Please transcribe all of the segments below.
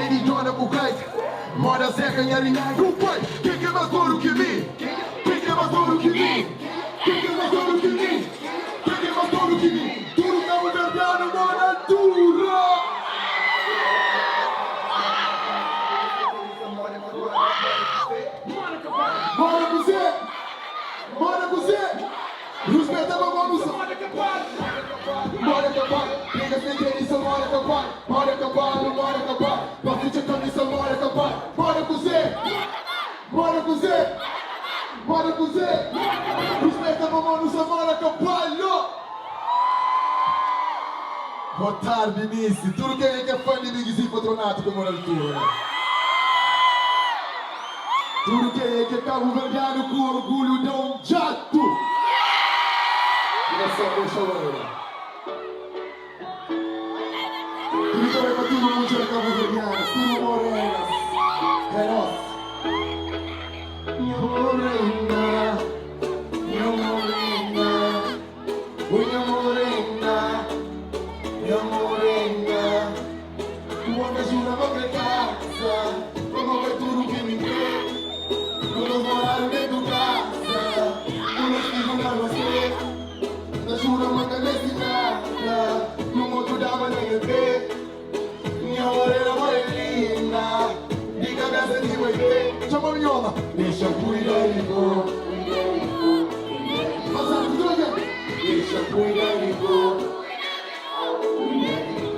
Teni dona ku gaita Moda Zeca nha rinha Nu pai Ken ke mas dodu ki mi? Ken ke mas dodu ki mi? Ken ke mas dodu ki mi? Ken ke mas dodu ki mi? Tudu kabuverdianu mo na altura! Moda kuzê? Moda kuzê? Ruspeta pa bo nu sa Moda kabalu Niggas na teni sa moda kabalu Moda kabalu, moda kabalu Pa fitxa kamisa moda kabalu Moda kuzê? Moda kuzê? Moda kuzê? Ruspeta pa bo nu sa moda kabalu Boa tardi Nice Tudu kenha ki é fã di Big Zee Patronato ku mo na altura la Tudu kenha ki é kabuverdianu ku orgulhu da un djatu! Direson dexa bai la. Tudu ta bai pa tudu mudjer kabuverdianas, tudu morenas, é nos. Nha morena, nha morena, oi nha morena, nha morena. Bu anda jura ma kre kasa Pa bo kai tudu ki mi kre Nu nos moradu dentu kasa Ku nos fidju na nos pé Ta jura ma ka mesti nada Nun otu dama na nha pé Nha morena bo é linda Di kabesa ti bai pé Txoma mi oma Dexa kuida di bo Mas altu tudu algen Dexa kuida di bo.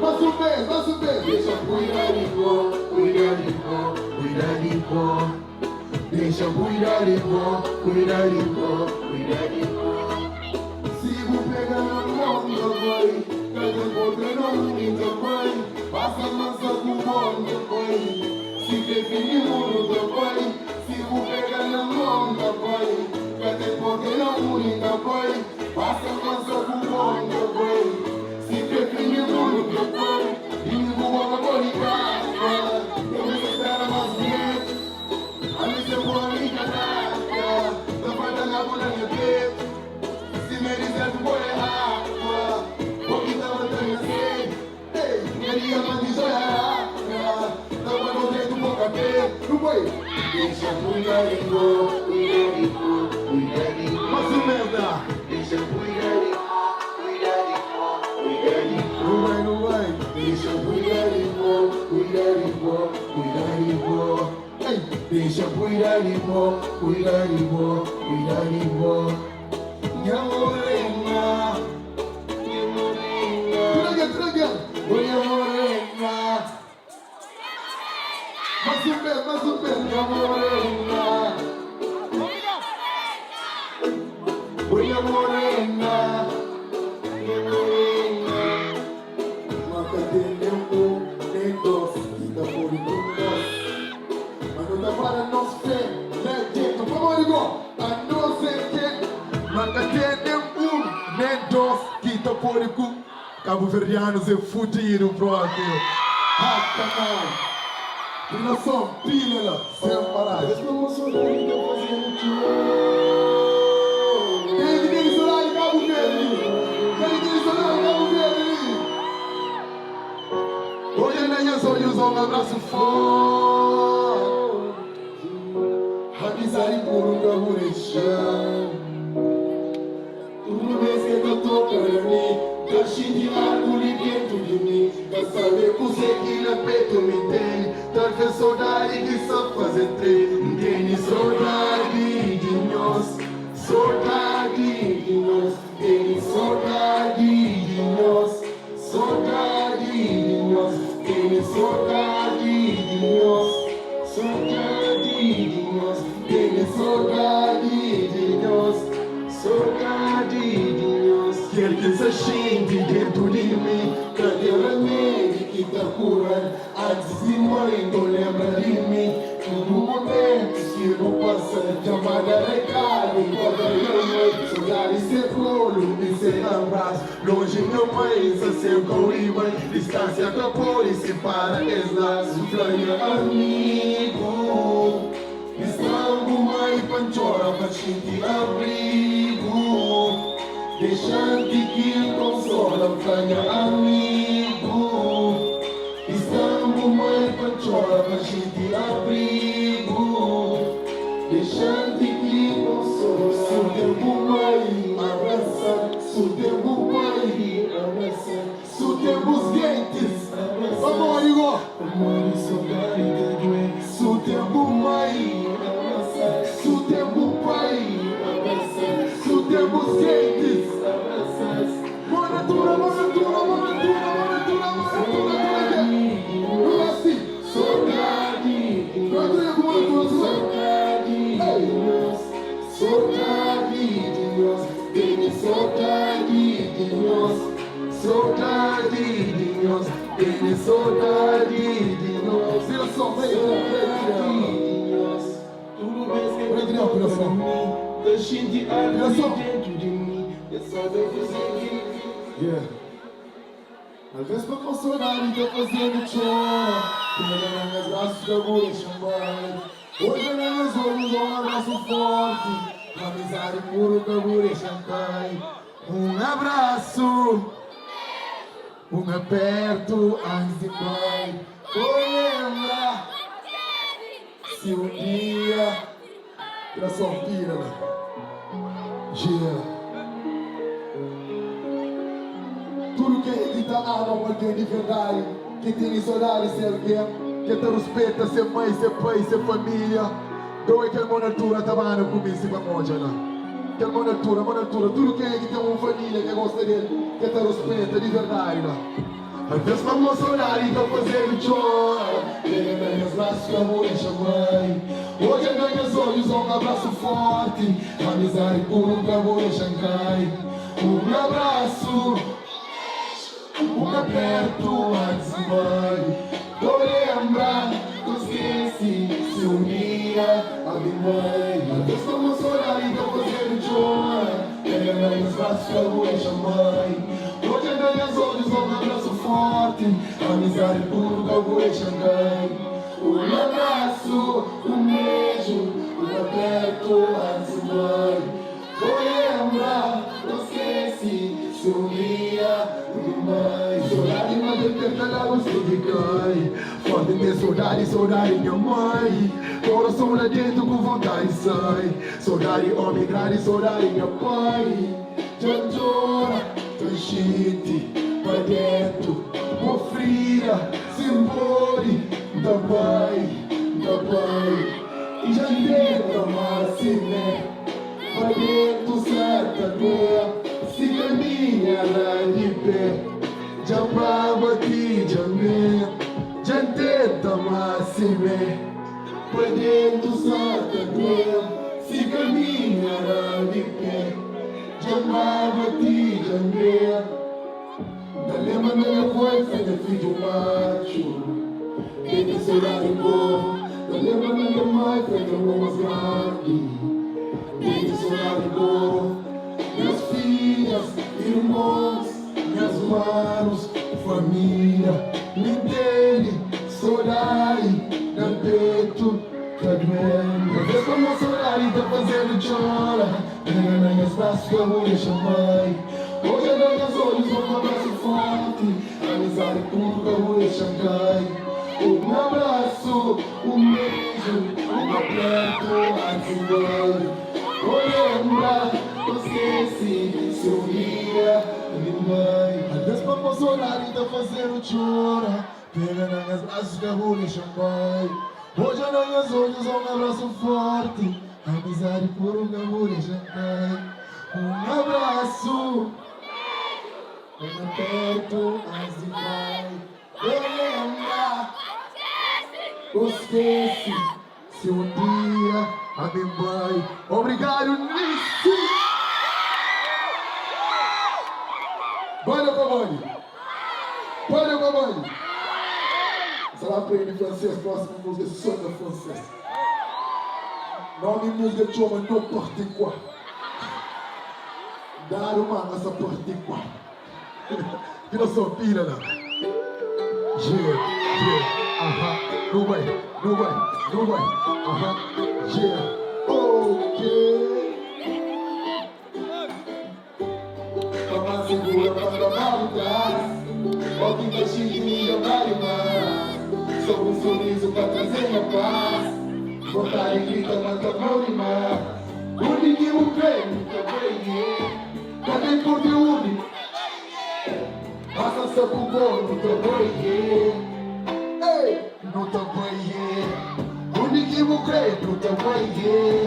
Mas un bes, mas un bes. Dexa cuida di bo, cuida di bo, cuida di bo. Dexa cuida di bo, cuida di bo, cuida di bo. Si bu pega na mon ta bai, ka ta encontra na undi ta bai. Pasa mansa ku bon ta bai, si kre fin di mundu ta bai. Si bu pega na mon ta bai, ka ta encontra na undi ta bai. Pasa mansa ku bon ta bai. Si kre fin di mundu ta bai Di mi bu boka podi kasa Eu mi sa spera mas nietu Ami se bu ami ka nada Ta falta agu na nha petu Si me dizertu bo é agua Bo ki ta mata nha sedi Ei, nha diamanti joia rara Ta guarda dretu bo kabelu Nu bai Dexa cuida di bo, cuida di bo, cuida di bo Mas un merda Dexa cuida di bo, cuida di bo, cuida di bo Nu bai, nu bai Dexa cuida di bo, cuida di bo, cuida di bo Ei, dexa cuida di bo, cuida di bo, cuida di bo Nha morena. Nha morena. Tudu algen, tudu algen. Ô nha morena. Más un bes, más un bes. Nha morena. Ô nha morena. Nha morena. Ma ka ten nen un, nen dos ki ta pode ku nos. Ma nu ta guarda nos fé la djentu. Pamodi go, anos é ke. Ma ka ten nen un, nen dos ki ta pode ku. Kabuverdianus é fudidu propi. Hata nau. Trinason pila la sen paraji. Kenha ki tene sodadi Kabu Verdi li? Kenha ki tene sodadi Kabu Verdi li? Odja na nhas odjus un abrasu forti. Amizadi puru ka bu dexa. Tudu bes ke ta toka na mi, ta xinti algu li dentu di mi. Ka sabe kuze ki na petu mi tene, talves sodadi ki sa faze treme. N tene sodadi di nhos, sodadi di nhos. Tene sodadi di nhos, sodadi di nhos. Tene sodadi di nhos, sodadi di nhos. Tene sodadi di nhos. Sodadi di nhos. Kel ki sa xinti dentu di mi. Ka ten ramedi ki ta kura-l. Antis di mori N lenbra di mi. Tudu mumentus ki nu pasa. Dja manda rekadu pa da nha mai. Sodadi se kolu i se abrasu. Lonji nha mai N sa sen kau i bai. Distansia ka pode sipara es lasu. Fla nha amigu. N mãe pa N txora pa N xinti abrigu Dexa-m ti ki N konsola N fla nha amigu N mãe. Saudade pa N txora pa N xinti abrigu Dexa-m ti ki konsola Si N ten bu mai abrasa-m Si N ten bu pai abrasa-m Si N ten bus gentis Pamodi go Pamodi saudade ta due Si N ten bu mai abrasa-m Si N ten bu pai abrasa-m Si N ten bus gentis abrasa-m Bonatura, bonatura, bonatura, bonatura, bonatura, tura ke Nu ba si Sodadi di Bonatura ku bonatura si bai Sodadi di nos Sodadi di nos Tene sodadi di nos Sodadi di nos Tene sodadi di nos Vira so, vem, vem, vem di nos Tudu bes ke N ta toka na mi Ta xinti algu di dentu di mi Ke sabe kuze ki N Yeah. Alvês pa konsodadi ta faze-nu txora Pega na nhas brasus ka bu dexa-m bai Odja na nhas odjus da un abrasu forti Amizadi puru ka bu dexa-m kai Un abrasu, un apertu antis di bai Bo lenbra. Si un dia Trason pira la Yeah Tudu ken ki ta ama un algen di verdadi Ki tene sodadi se algen Ke ta ruspeta se mai, se pai, se familia Doi kel mon altura ta bana ku mi si pa N odja la Kel mon altura, mon altura Tudu ken ki ten un familia ke gosta del Ke ta ruspeta di verdadi la. Alvês pa bo sodadi ta faze-bu txora Pega na nhas brasus ka bu dexa bai Odja na nhas odjus un abrasu forti Amizadi puru ka bu dexa-m kai Un abrasu, un apertu antis di bai Bo lenbra, ka skese si un dia ami bai Alvês pa bo sodadi ta faze-bu txora Pega na nhas brasus ka bu dexa-m bai Odja na nhas odjus un abrasu forti Amizadi puru ka bu dexa-m kai Un abrasu, un beju, un apertu antis di bai Bo lenbra, no skese si un dia nu bai Sodadi ma ten perta lagu si ki kai Forti ten sodadi, sodadi nha mai Korason la dentu ku vontadi sai Sodadi omi grandi, sodadi nha pai Dja N txora, ta N xinti pa dentu Bo frida, si N pode, N ta bai, N ta bai I dja N tenta, ma simé Pa dentu sa ta doê Si ka minha ra di pé Dja N baba ti dja me Dja N tenta, ma simé Pa dentu sa ta doê Si ka minha ra di pé Dja N baba ti dja N bê N ta lenbra na nha pai fla nha fidju matxu Tene sodadi bo N ta lenbra na nha mai fla nha irmon más grandi Tene sodadi bo Nhas fidjas, irmons, nhas manus, família Mi N tene sodadi na petu ta duê-m Talvês pamodi sodadi ta faze-nu txora Pega na nhas brasus ka bu dexa-m bai Odja na nhas odjus un abrasu forti Amizadi puru ka bu dexa-m kai Un abrasu, un beju, un apertu antis di bai Bo lenbra, no skese si un dia mi bai Alvês pamodi sodadi ta faze-nu txora Pega na nhas brasus ka bu dexa-m bai Odja na nhas odjus un abrasu forti Amizadi puru ka bu dexa-m kai Un abrasu, un apertu antis di bai Bo lenbra, bo skese si un dia ami N bai Obrigadu Nice! Bale pa bali! Bale pa bali! N sta ba prende fransês, prósimu múzika é sô na fransês. Nomi múzika txoma No Parti Kua. Dadu manga sa parti kua. Kila so pira la. Yeah, yeah, aha, nu bai, nu bai, nu bai, aha, yeah, ok. Mama segura pa ka ba bu tras. Ó ki ta xinti mi dja ba dimás. Só um sorriso pra trazer minha paz. Vontade grita, mata mão de mar. Undi ki bu krê, nu ta bai, yeah. Ka ten por di undi, Pasa sa ku bo, nu ta bai, yeah. Ei, nu ta bai, yeah. Undi ki bu krê, nu ta bai, yeah.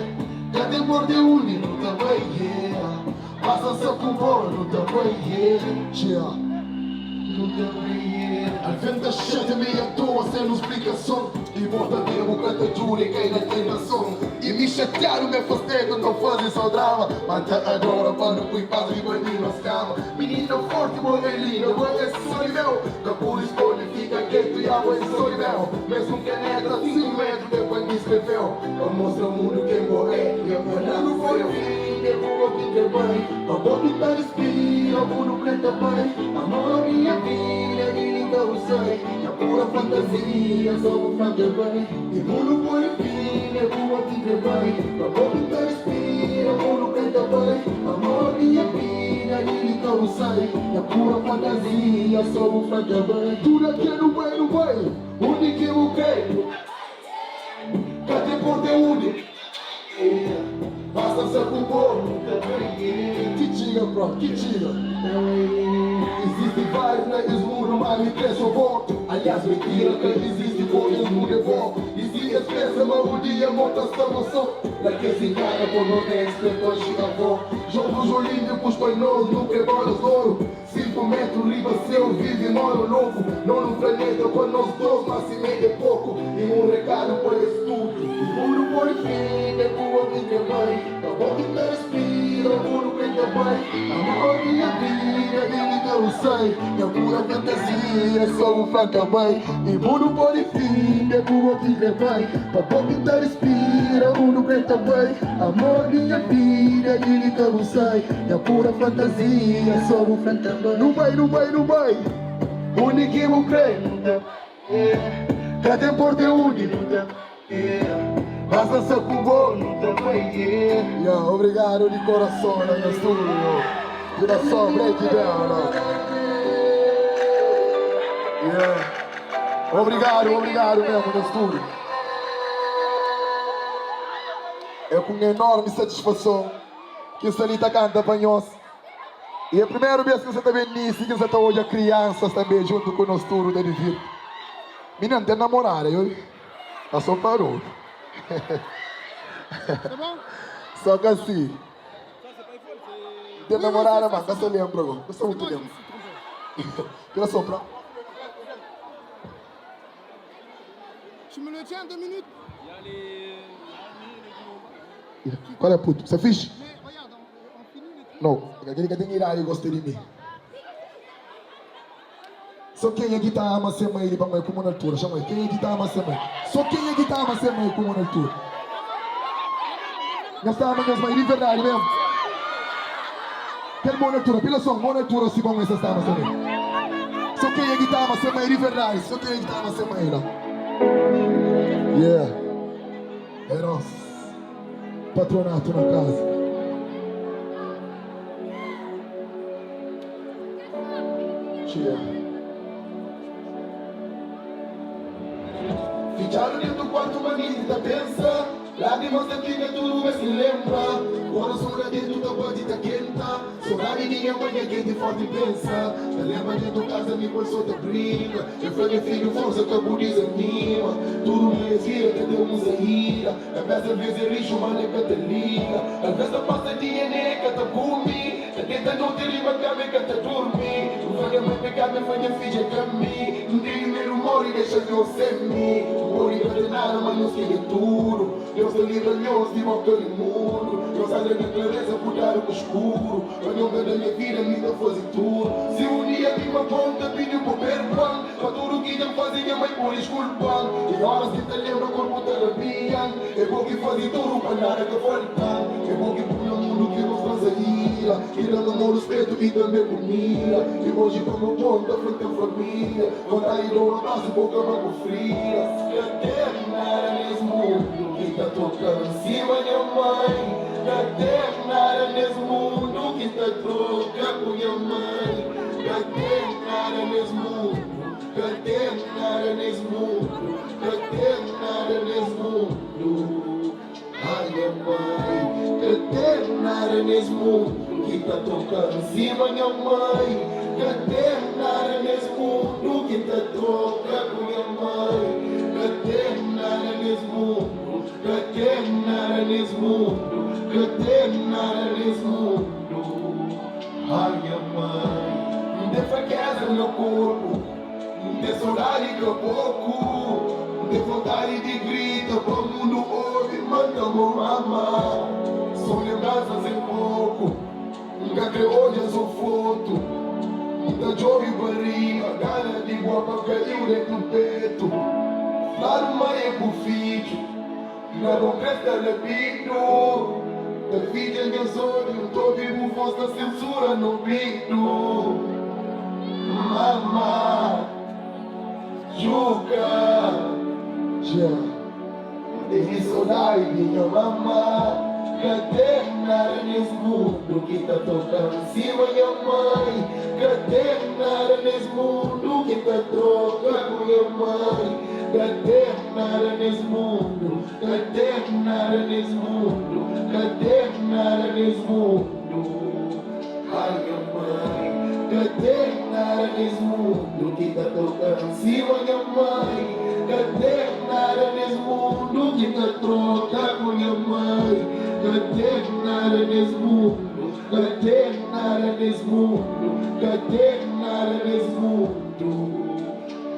Ka ten por di undi, nu ta bai, yeah. Pasa sa ku bo, nu ta bai, yeah. Txia, nu ta bai, yeah. Alven ta xatia mi atoa sen un splikason. I bo ta bira bu ka ta djuda i kai na tentason. I mi xatiadu mi afastadu N ta faze so drama. Ma N ta adora pa nu pui pas riba di nos kama. Minina forti bo é linda, bo é so di meu. Ka pudi skonde, fika ketu, ya bo é so di meu. Mesmu ke negra 5 metru ke pa N diskreveu. Pa mostra mundu ken bo é, nha mundo pode fim, é ku bo ki N kre bai. Pa bo ki ta dispira, bu nu kre ta bai. Amor minha vida, di li ka bu sai. Nha pura fantasia, so bu fla dja bai. E mundu pode fim, é ku bo ki N kre bai. Pa bo ki ta dispira, bu nu kre ta bai. Amor minha vida, di li ka bu sai. Nha pura fantasia, so bu fla dja bai. Tudu ke nu bai, nu bai, undi ki bu kre. Ka ten porta é undi Basta sa ku bo Ki txiga pronto, ki txiga. Izisti várius na es mundu ma mi kre so bo. Aliás mentira ka izisti bo es mundu é bo. I si es pensa ma un dia mo ta sta bo so. La kes ingana po no ten spetons di avó. Jogos olímpicos pa nos nu kre bolas d'oru. 5 metru riba séu vive moda loku. No nu planeta pa nos dos ma simé é poku. I un rekadu pa es tudu. I mundu pode finda ku bo ki kre bai. Pa bo ki ta respira mundu kre ta bai. Amor di nha vida di mi ka bu sai. Nha pura fantasia so bu fla ka bai. I mundu pode finda ku bo ki kre bai. Pa bo ki ta respira mundu kre ta bai. Amor di nha vida di mi ka bu sai. Nha pura fantasia so bu fla ta bai. Nu bai, nu bai, nu bai. Undi ki bu kre nu ta bai. Ka ten porta é undi nu ta bai. Basta sa ku bo nu ta bai. Yeah, obrigado di coração na nha studio. Duração break it down. Yeah. Obrigado, obrigado mesmo nha studio. É ku enorme satisfação ki N sta li ta kanta pa nhos. I é primeru bês ki N sta ta ben nisi ki N sta ta odja kriansas tanbê djuntu ku nos tudu ta divirti. Minina N ten namorada i oi ta so parou. Só ka si. N ten namorada ma N ka sta lenbra go. N ka sta mutu lenbra. Kila so pra. Qual é puto? Sta fixe? No, aquele que tem idade gosta de mim. Só quem é que tá ama ser mãe, ele para mãe como na altura. Chama aí. Quem é que tá ama ser mãe? Só quem é que tá ama ser mãe como na altura. Nós tá ama minhas mães de verdade mesmo. Quero mão na altura, pila som, mão na altura se bom essa está ama ser mãe. Só quem é que tá ama ser mãe de verdade. Só quem é que tá ama ser mãe lá. Yeah. É nós. Patronato na casa. Txia. Fitxadu dentu kuartu manenti ta pensa. Lágrimas ta pinga tudu bes ki lenbra. Korason la dentu ta bati ta kenta. Sodadi di nha mai nha genti forti pensa. Ta lenbra dentu kaza mi ku el so ta brinka. El fla nha fidju forsa ka bu dizanima. Tudu na es vida ta ten un saída. Kabesa alvês é rixu ma ne ka ta liga. Alvês ta pasa dia ne ka ta kumi. Ta deta noti riba kama e ka ta durmi. N fla nha mai pekadu e fla nha fidja é ka mi. N tene medu mori dexa nhos sen mi. N podi ka ten nada ma nhos tene tudu. Deus ta libra nhos di boka di mundu. Nhos anda na klareza kudadu ku skuru. Pa nhos ka da nha vida mi ta faze tudu. Si un dia mi magoa N ta pidi bu perduan. Pa tudu ki dja N faze nha mai bu diskulpan. I oras ki N ta lenbra korpu ta rabian. É bo ki faze tudu pa nada ka faltan. É bo ki pui na mundu ki mostra saída. Ki da-m amor, ruspetu i tanbe kumida. I oji pa bu konta fla ten família. Vontadi di da-u abrasu pa bu kaba ku frida. Ka ten nada nes mundu ki ta troka-m sima nha mai. Ka ten nada nes mundu ki ta troka ku nha mai. Ka ten nada nes mundu, ka ten nada nes mundu. nes mundu ki ta toka-m sima nha mai. Ka ten nada nes mundu ki ta troka ku nha mai. Ka ten nada nes mundu, ka ten nada nes mundu, ka ten nada nes mundu. Ai nha mai. N ten frakeza na korpu, N ten sodadi ka poku, N ten vontadi di grita pa mundu obi ma N ta amau mama. So lenbransas é poku, N ka kre odja so fotu. N ta djobe pa riba, gana di bua pa kaiu dentu petu. Fladu ma é bu fidju, na bo kre sta na bidu. Ta fidja nhas odju, N ta obi bu vos ta sensura na obidu. Mama, Juka, dja N tene sodadi di nha mama. Ka ten nada nes mundu ki ta toka-m sima nha mai. Ka ten nada nes mundu ki ta troka ku nha mai. Ka ten nada nes mundu, ka ten nada nes mundu, ka ten nada nes mundu. Ai nha mai, ka ten nada nes mundu ki ta toka-m sima nha mai. Ka ten nada nes mundu ki ta troka ku nha mai. Ka ten nada nes mundu, ka ten nada nes mundu, ka ten nada nes mundu.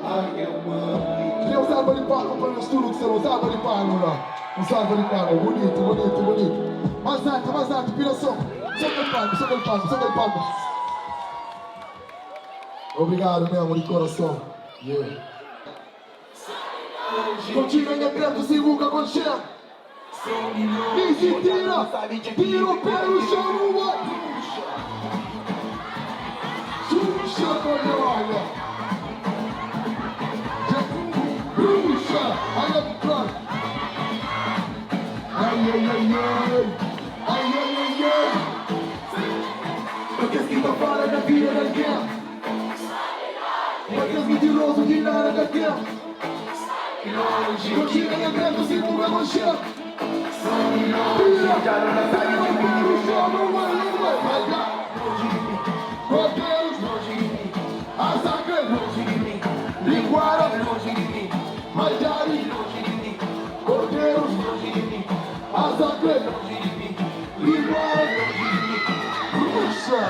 Ai nha mai. Kria un salva di palma pa nhos tudu ki sta la. Un salva di palma la. Un salva di palma. Bunitu, bunitu, bunitu. Más altu, más altu. Pira son. Son kel palma, son kel palma, son kel palma. Obrigadu mesmu di korason. Yeah. Kontinua nha pertu si bu ka konxe-m. Mi si tira, tira o pé no chão nu bai. Xuxa Colônia. Dja bruxa, ai ai ai ai ai ai ai ai ai ai. Pa kes ki ta fala na vida di algen. Pa kes mentirozu ki nada ka ten. Kontinua nha prétu si bu ka konxe. Tira, tira o pé do chão, não vai, não vai, vai dar. Roteiros, Asakre, Liguara, Maldadi, Roteiros, Asakre, Liguara, Bruxa.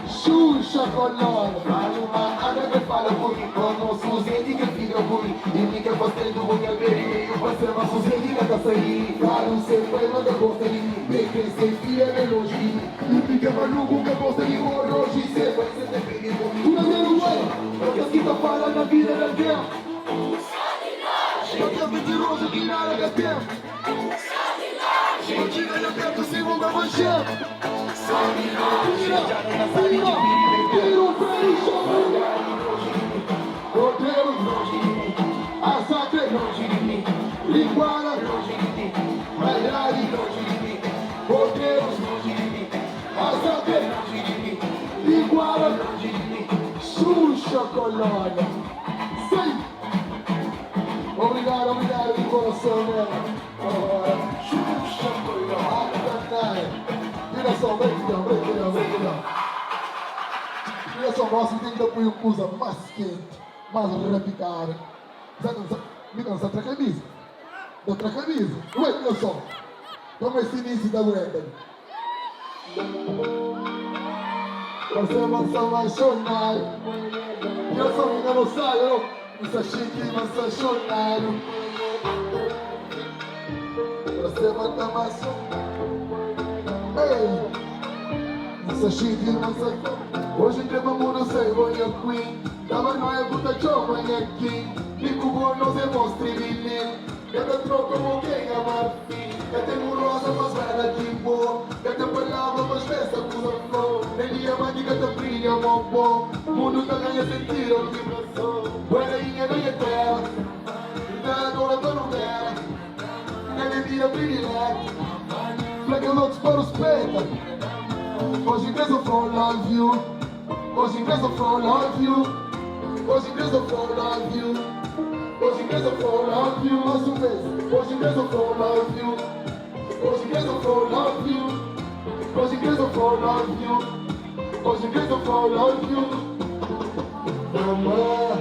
Xuxa Colônia Fala uma ana que fala por mim Quando Suzete que fica por mim E mim que fazendo unha bem Eu passei uma Suzete que tá sair Falo sempre pai manda gosta de mim Bem crescer filha bem longe de mim E fica maluco que gosta de hoje Cê vai ser sempre de comigo Tu na Uruguai Porque as que tá fala na vida da alguém Porque as mentiroso que nada que tem Continua na perto sem vulgar manchete Tira, tira, tira o pé do chão. Roteiro, Assacre, Liguara, Maldade, Roteiros, Assacre, Liguara, Xuxa Colônia. Sim! Obrigado, obrigado de coração, mano. Xuxa Colônia. Vira só, break down, break down, break down. Vira só, gosto tem que apoio coisa mais quente, mais repicada. Me cansa outra camisa. Outra camisa. Ué, olha só. Como esse início da aguenta. Você é apaixonado. Eu sou ainda não saio. Isso é chique, mas apaixonado. Você é apaixonado. Ei, isso é chique, mas hoje tremamos no sei, minha queen. Tava noia, puta choma, minha king. Fico bom, nos mostre menino. Cada troca, como quem é marfim. Eu tenho rosa, mas vai de boa. Eu tenho palavra, mas pensa com a flor. Nem diamante que te brilha, mó bom. Mundo tá ganha sentido, vibração. Guardainha na minha tela. Da dona, tô no dela. Na minha vida privilégio. Flaga loucos para os peitos. Hoje penso from love you. Hoje inglês eu falo love you. Hoje inglês eu falo love you. Hoje inglês eu falo love you. Mais uma vez. Hoje inglês eu falo love you. Hoje inglês eu falo love you. Hoje inglês eu falo love you. Hoje inglês eu falo love you. Mama,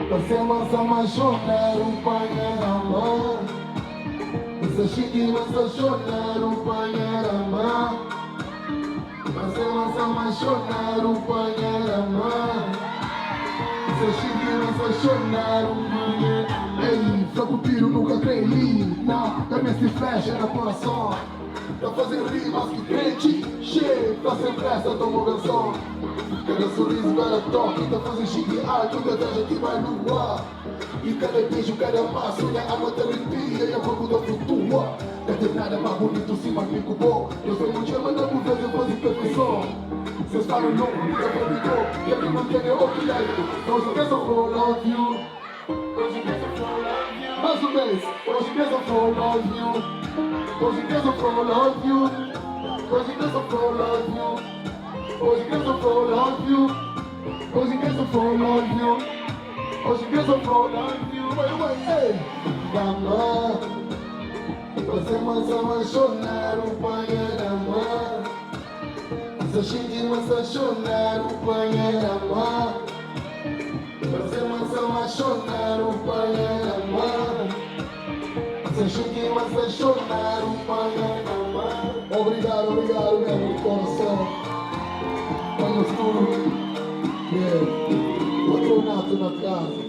você é uma chona, rupanha, Você chique, você chona, rupanha, Você é chona, rupanha, Você chique, você chona, rupanha. Ei, fraco tiro, nunca creí. Na cabeça flecha na coração. Pra fazer rimas que crente, cheio, pra sem pressa, tomo benção. Cada sorriso, cada toque, tá fazendo chique alto, cada gente vai no ar. E cada beijo, cada passo, minha alma te arrepia e a corpo da flutua. Não tem nada mais bonito, sim, mais pico bom. Eu sou mulher, mas não vezes eu faço perfeição. Vocês falam não, nunca fabricou. E aqui não tem outro lado. Hoje eu só for love you. Hoje eu só for love you. Mais uma vez. Hoje eu só for love you. Hoje eu só for love you. Hoje eu só for love you. Hoje eu só for love you. Hoje eu só for love you. Hoje eu só for love you. Vai, vai, ei. Dama. Você mas chorar o panharama. Você xingue, mas chorar o panharama. Você mas chorar o panharama. Você xingue, mas chorar o panharama. Obrigado, obrigado mesmo, de coração. Olha tudo. Yeah. Patronato na casa.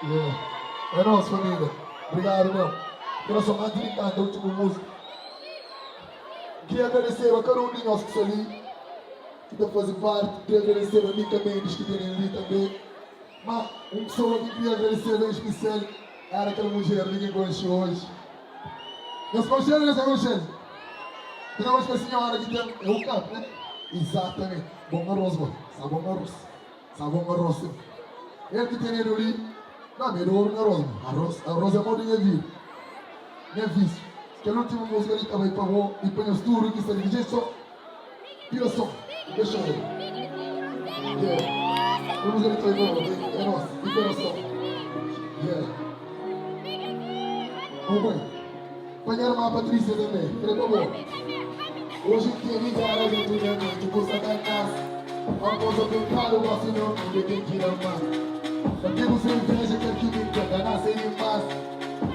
Yeah. É nosso, família. Obrigado, meu. Coração, antes de cantar a última música. Queria agradecer a cada um de nós que está ali, que está fazendo parte. Queria agradecer a Mica Mendes, que tem ali também. Mas uma pessoa que queria agradecer bem especial era aquela mulher ali que conheci hoje. Nós conhecemos, nós conhecemos. Temos com a senhora que tem. É o campo, né? Exatamente. Bom arroz, bom. Sabe bom arroz. Sabe bom arroz. Ele que tem ele ali. Não, melhor no arroz. Arroz, arroz é modo minha vida. Minha vício. Que a última música ali também pagou e põe os tudo que está ali. Só. Tira som. Deixa eu ver. Yeah. A música ali também pagou. É nossa. E coração. Yeah. Vamos ver. Apanhar uma Patrícia também. Falei, bom. Hoje em dia, ninguém era gente minha mente, você tá em casa. Vamos a brincar, eu gosto não, ninguém quem tira mais. Porque você inveja que aqui me encanta, nasce em paz.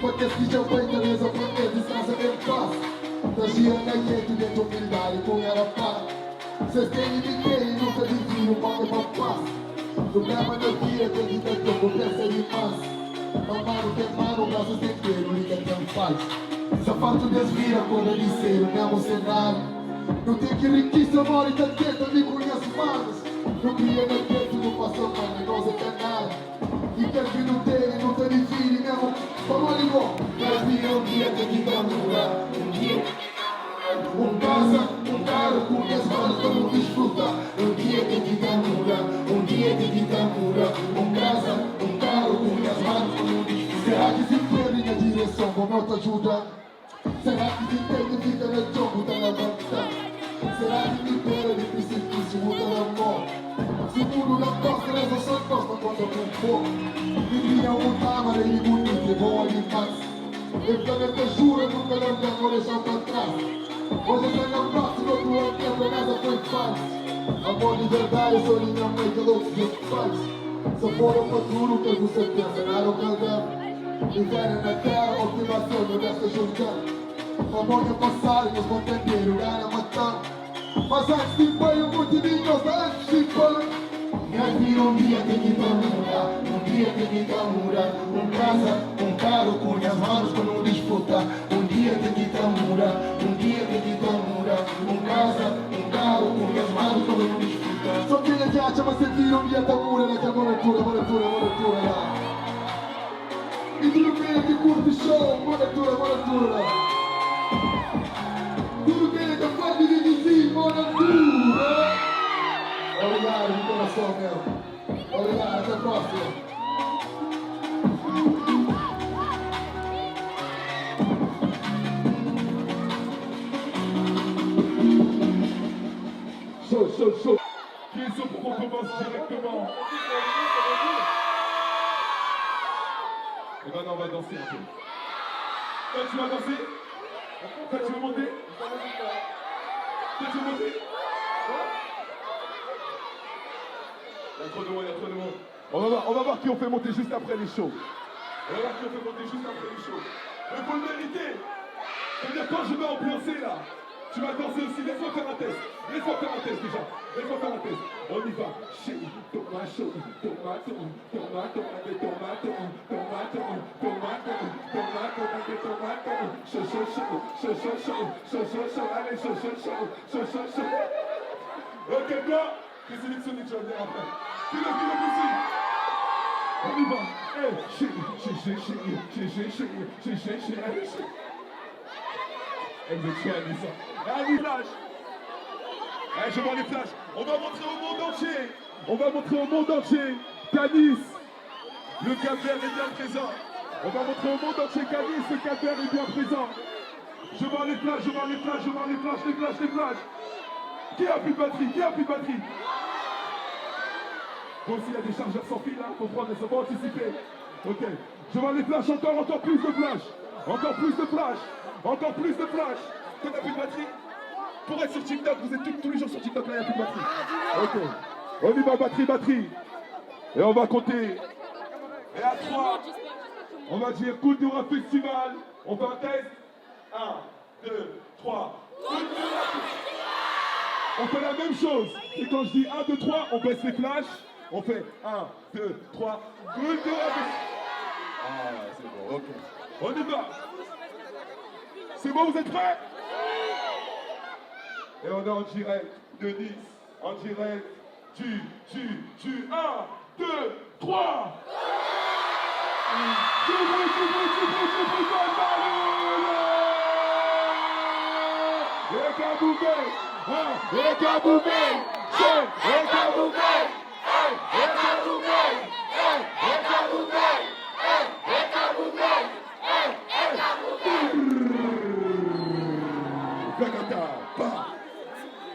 Porque se já foi beleza, porque descansa em paz. Tá girando na gente dentro humildade com ela pá. Vocês têm e me têm, nunca desvio, mal é paz. Problema da vida tem que ter tempo, pensa demais. Mamado tem mano, braços tem pelo, liga tem faz. Sapato desvira quando ele o mesmo cenário. Não tem que riqueza, mora e tá quieto, me conheço manos. Não cria na quieto, não passa mano, nós é canal. E quer que não tem, não tem filho mesmo. Vamos ali, bom. Mas um dia tem que dar lugar, um dia. Um casa, um carro, com minhas manos como desfrutar. Um dia tem que dar lugar, um dia tem que dar lugar. Um casa, um carro, com minhas manos como desfrutar. Será que se perde na direção, como eu te ajuda? Será que se tem fica na jogo, tá na banca? Será que me pera de precipício, muda na mão? Se o mundo não gosta, essa só gosta quando eu vou. Vivia um tama, ele bonito, é bom demais. O planeta jura, nunca não vou deixar pra trás. Hoje eu tô na próxima, outro ano, quebra, nada foi fácil. Amor de verdade, sou minha mãe que louco de faz. Se for o futuro que você pensa, nada o dá. Inferno na terra, motivação, não desta julgando. Amor é passado, nos contender, o gana matar. Mas antes de banho, muito de nós, antes de banho. Minha vida um dia tem que mudar, um dia tem que mudar. Um casa, um carro com minhas manos para não disputar. Um dia tem que mudar, um dia tem que mudar. Um casa, um carro com minhas manos para não disputar. Só quem é que acha você vira um dia tá mura naquela moratura, moratura, moratura lá. E tudo quem é que curte show, moratura, moratura. Tudo quem é que faz de dizer, moratura. Obrigado de coração mesmo. Obrigado, até a próxima. chaud, chaud. Qui est chaud pour qu'on commence directement? Et maintenant, on va danser un peu. Toi, tu vas danser? Toi, tu veux monter? Toi, tu veux monter? Il y a trop de monde, il y a trop de monde. On va voir qui on fait monter juste après les shows. On va voir qui on fait monter juste après les shows. Mais faut le mériter. C'est-à-dire quand je vais ambiancer là, tu vas danser aussi. Laisse-moi faire un test. Laisse-moi faire un test déjà. Laisse-moi faire un test. On y va. Chérie, tomato, tomato, tomato, tomato, tomato, tomato, tomato, tomato, chaud, chaud, chaud, chaud, chaud, chaud, chaud, chaud, chaud, allez, chaud, chaud, chaud, chaud, chaud, chaud. Ok, bien. T'es sélectionné, tu vas venir après. Qui le, qui le, qui? On y va. Eh, chérie, chérie, chérie, chérie, chérie, chérie, chérie, allez, chérie. Eh, vous êtes chaud, Anissa. Allez, flash. Eh, je vois les flashs. On va montrer au monde entier. On va montrer au monde entier qu'à Nice, le Cap Vert est bien présent. On va montrer au monde entier qu'à Nice, le Cap Vert est bien présent. Je vois les flashs, je vois les flashs, je vois les flashs, les flashs, les flashs. Qui a plus de batterie? Qui a plus de batterie? Bon, aussi, il y a des chargeurs sans fil, hein, faut prendre, faut anticiper. Ok, je vois les flashs, encore, encore plus de flashs. Encore plus de flashs. Encore plus de flashs. Toi, t'as plus de batterie? Pour être sur TikTok, vous êtes tous les jours sur TikTok, là, il n'y a plus de batterie. Ok. On y va, batterie, batterie. Et on va compter. Et à 3, on va dire Cultura Festival. On fait un test. 1, 2, 3. Cultura. On fait la même chose. Et quand je dis 1, 2, 3, on baisse les flashs. On fait 1, 2, 3. Cultura Festival. Ah, c'est bon, ok. On y va. C'est bon, vous êtes prêts? Et on est en direct de Nice, en direct du 1, 2, 3. Du bruit, du bruit, du bruit, du bruit, Don Maloula. Et Kaboubé, 1, et Kaboubé, 2, et Kaboubé, 1, et Kaboubé, 1, et Kaboubé, 1, et Kaboubé, 1, et Kaboubé.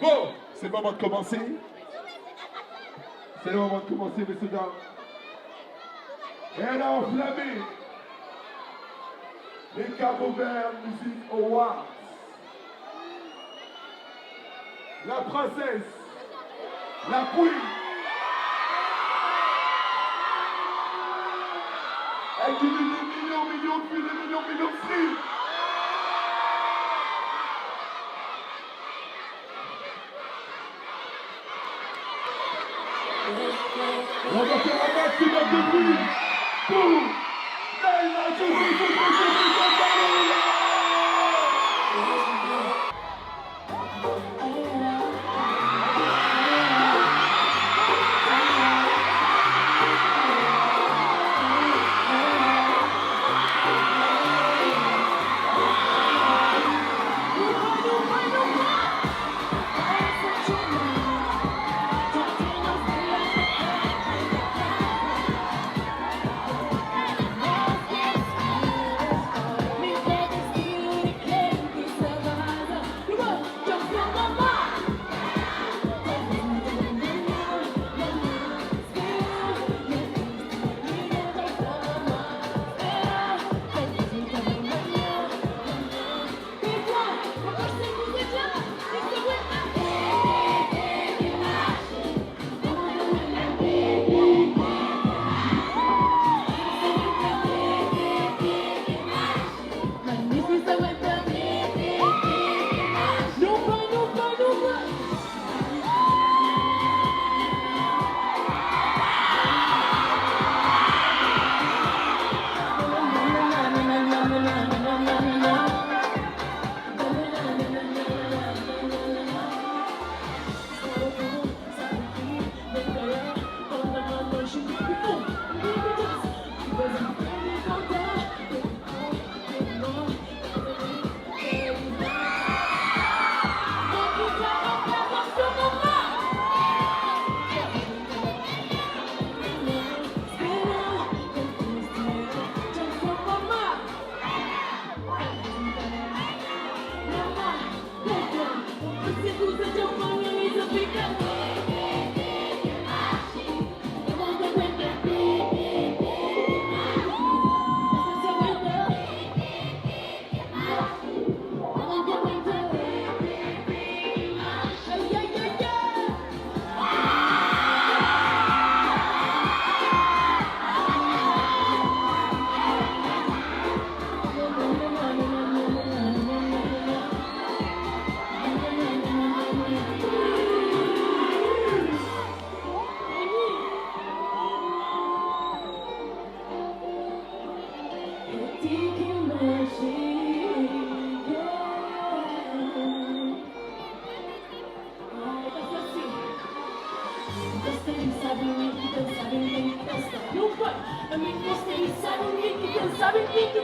Bon, c'est le moment de commencer. C'est le moment de commencer, messieurs, dames. Et elle a enflammé les Cabo Vert Music Awards. La princesse, la queen. Elle cumule des millions, millions de vues, des millions, millions de streams. On va faire un maximum de bruit pour Nayla. Du bruit, du bruit, du bruit, du bruit.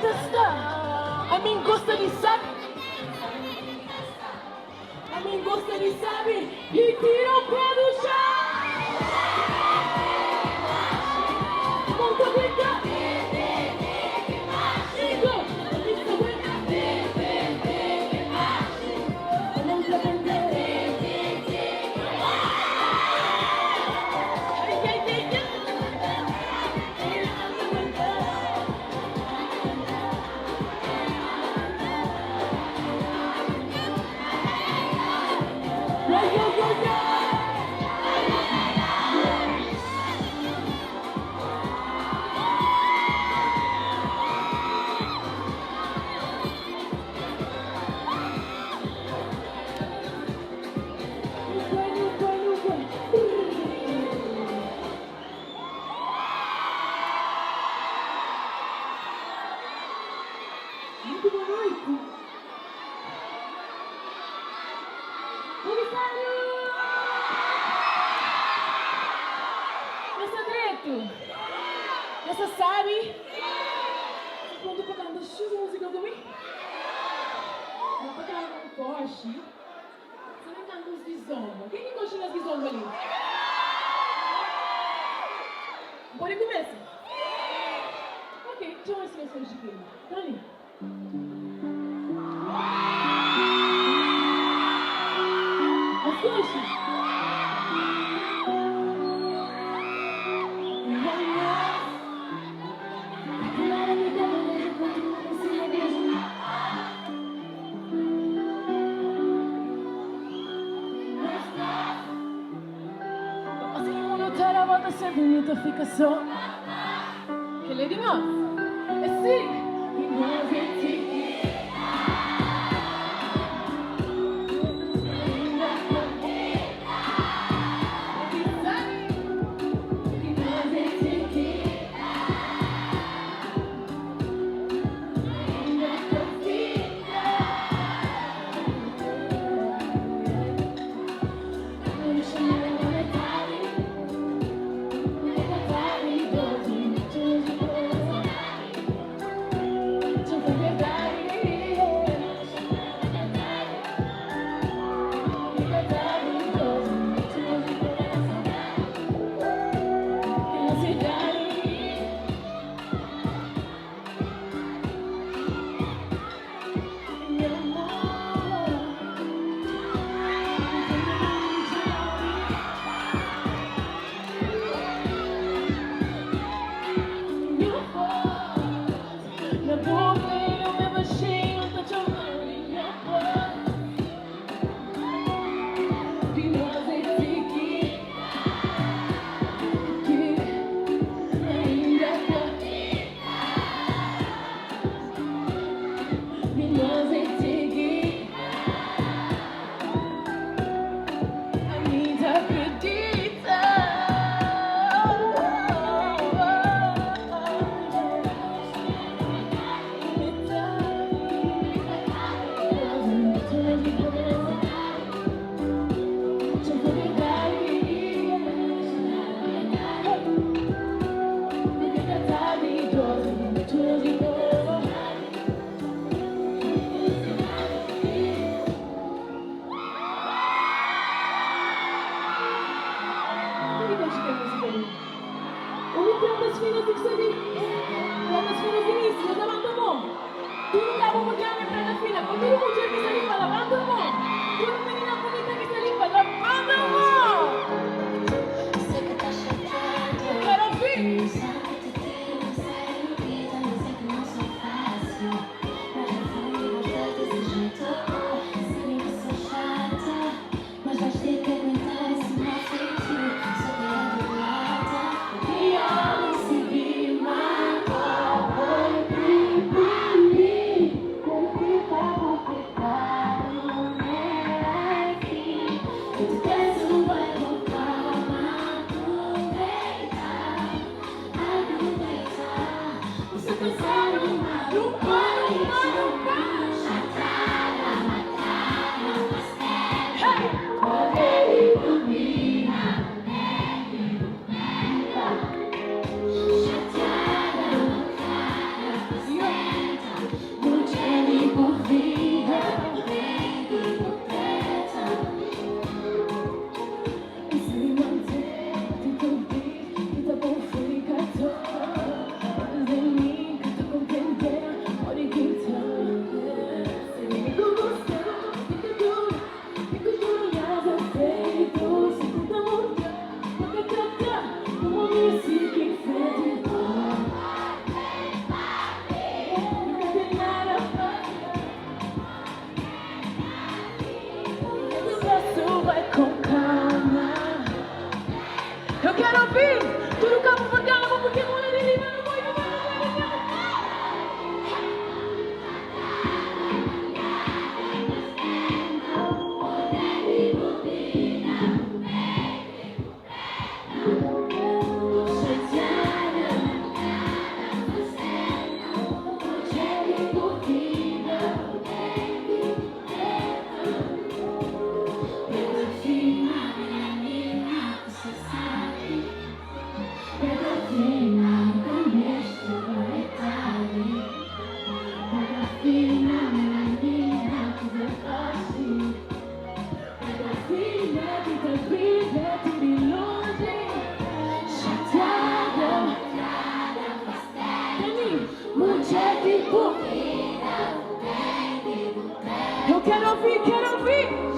ta sta. Ami N gosta di sabe. Ami N gosta di sabe i tira o pé do chão. Mon ta aguenta. Chico, ami ta aguenta. Mon ta aguenta. Ai, ai, ai, ai. Mon ta aguenta. Yo, yo, yo, yo. Nu bai, nu bai, nu bai. Muito boa noite. Comissário! Nhos dretu? Nhos sabe? Prontu pa kanta X múzika ku mi? Não pa kanta ku Porsche. Você não canta os kizomba. Quem que gosta das kizomba ali? Bora começa. Ok, então esse é o de quem? Tá ali. Assunto. Assim mundo tá volta sempre bonita fica só. Que lady nós? É sim. Eu quero ouvir, quero ouvir.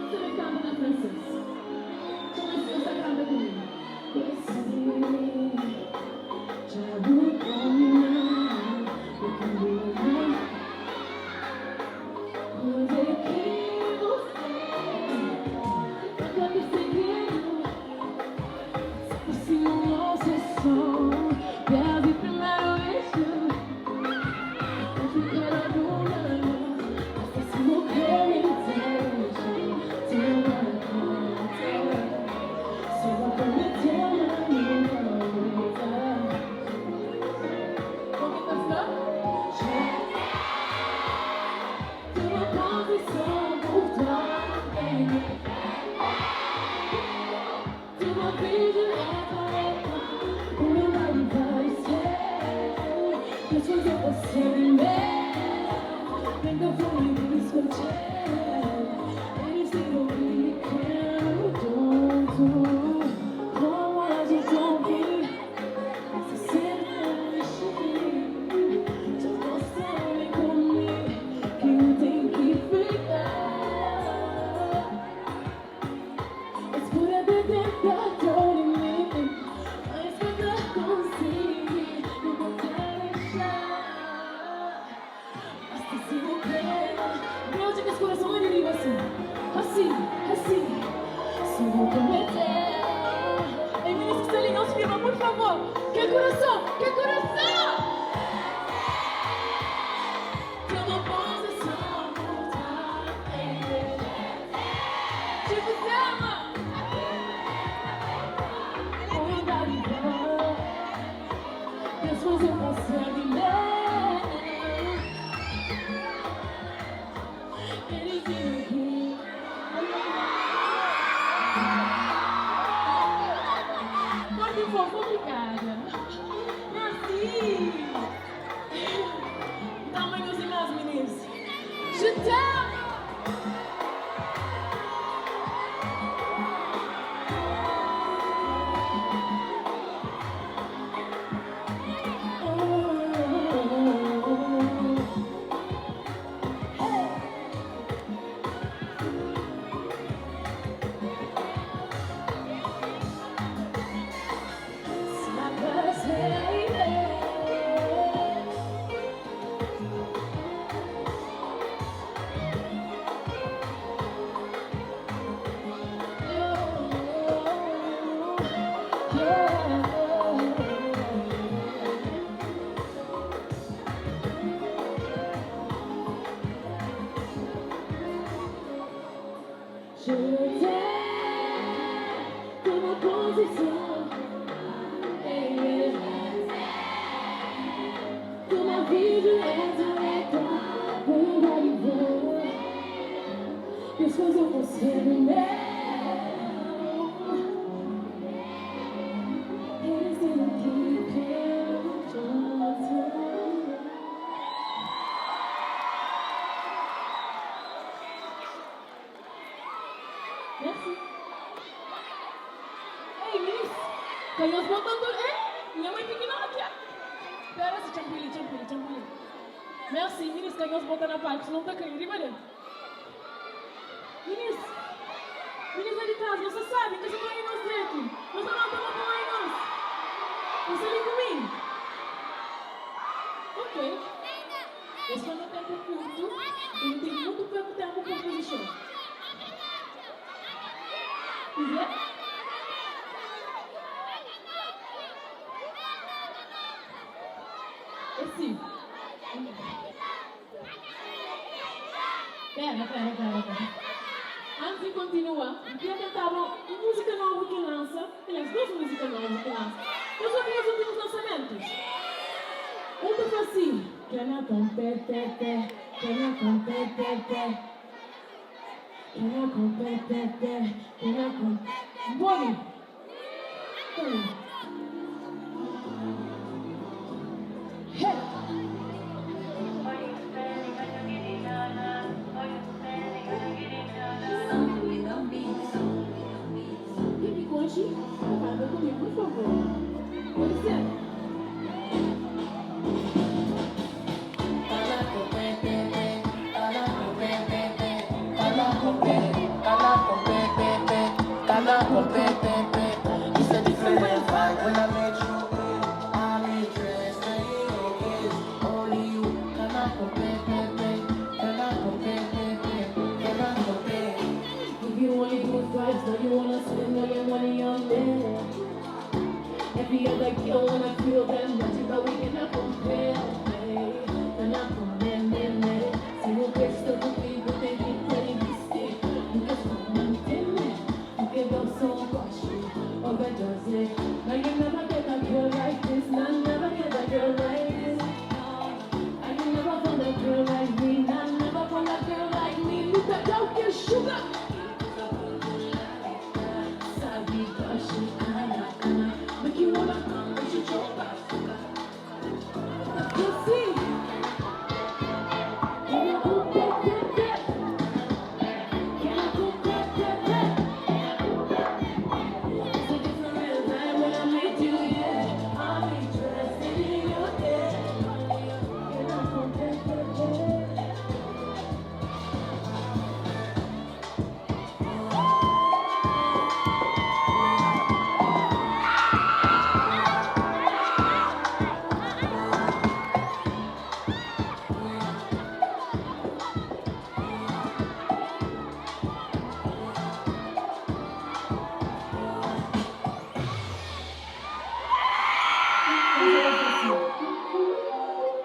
Você vai canta na francês. Então você canta comigo. Merci. Ei, miss, ka nhos bota un eh, nha mãe pikinoti. Pera si txanpuli, txanpuli, txanpuli. Merci, minis, ka nhos bota na palco, senão ta kai. Riba del. Minis, minis lá de casa, você sabe que eu sou aí nos direito. Você não toma com aí nós. Você ali comigo? Ok. Esse foi meu tempo curto. E não tem muito pouco tempo para fazer show. Kuzê? É si. Pera, pera, pera, pera. Antis di kontinua, N kria kantaba un múzika novu ki N lansa, aliás, dôs múzika novu ki N lansa. Nhos obi nhas últimus lansamentus? Un ta fla si, Kena kon pé pé pé, kena kon pé pé pé. Kena kon pé pé pé, kena kon. N pode? Toma. Hey! Ken ki konxe, kanta ku mi, pur favor. Pode ser? If you only good vibes, now you wanna spend all your money on me. Every other girl wanna feel them, but you but we cannot compare. Cannot compare, me, me. Se o resto comigo tem que ter investir. Nunca se manter, porque eu sou um gosto. Overdose. Now you never get a girl like this. Now never get a girl like this. I you never found a girl like me. I never found a girl like me. Look at how you sugar. Sabi doshi kana kana. Make you wanna come, but you choke You see? Can I go pé pé pé? Can I go pé pé pé? It's a different vibe when I meet you, yeah. I'm interested in you, yeah. Can I go pé pé pé?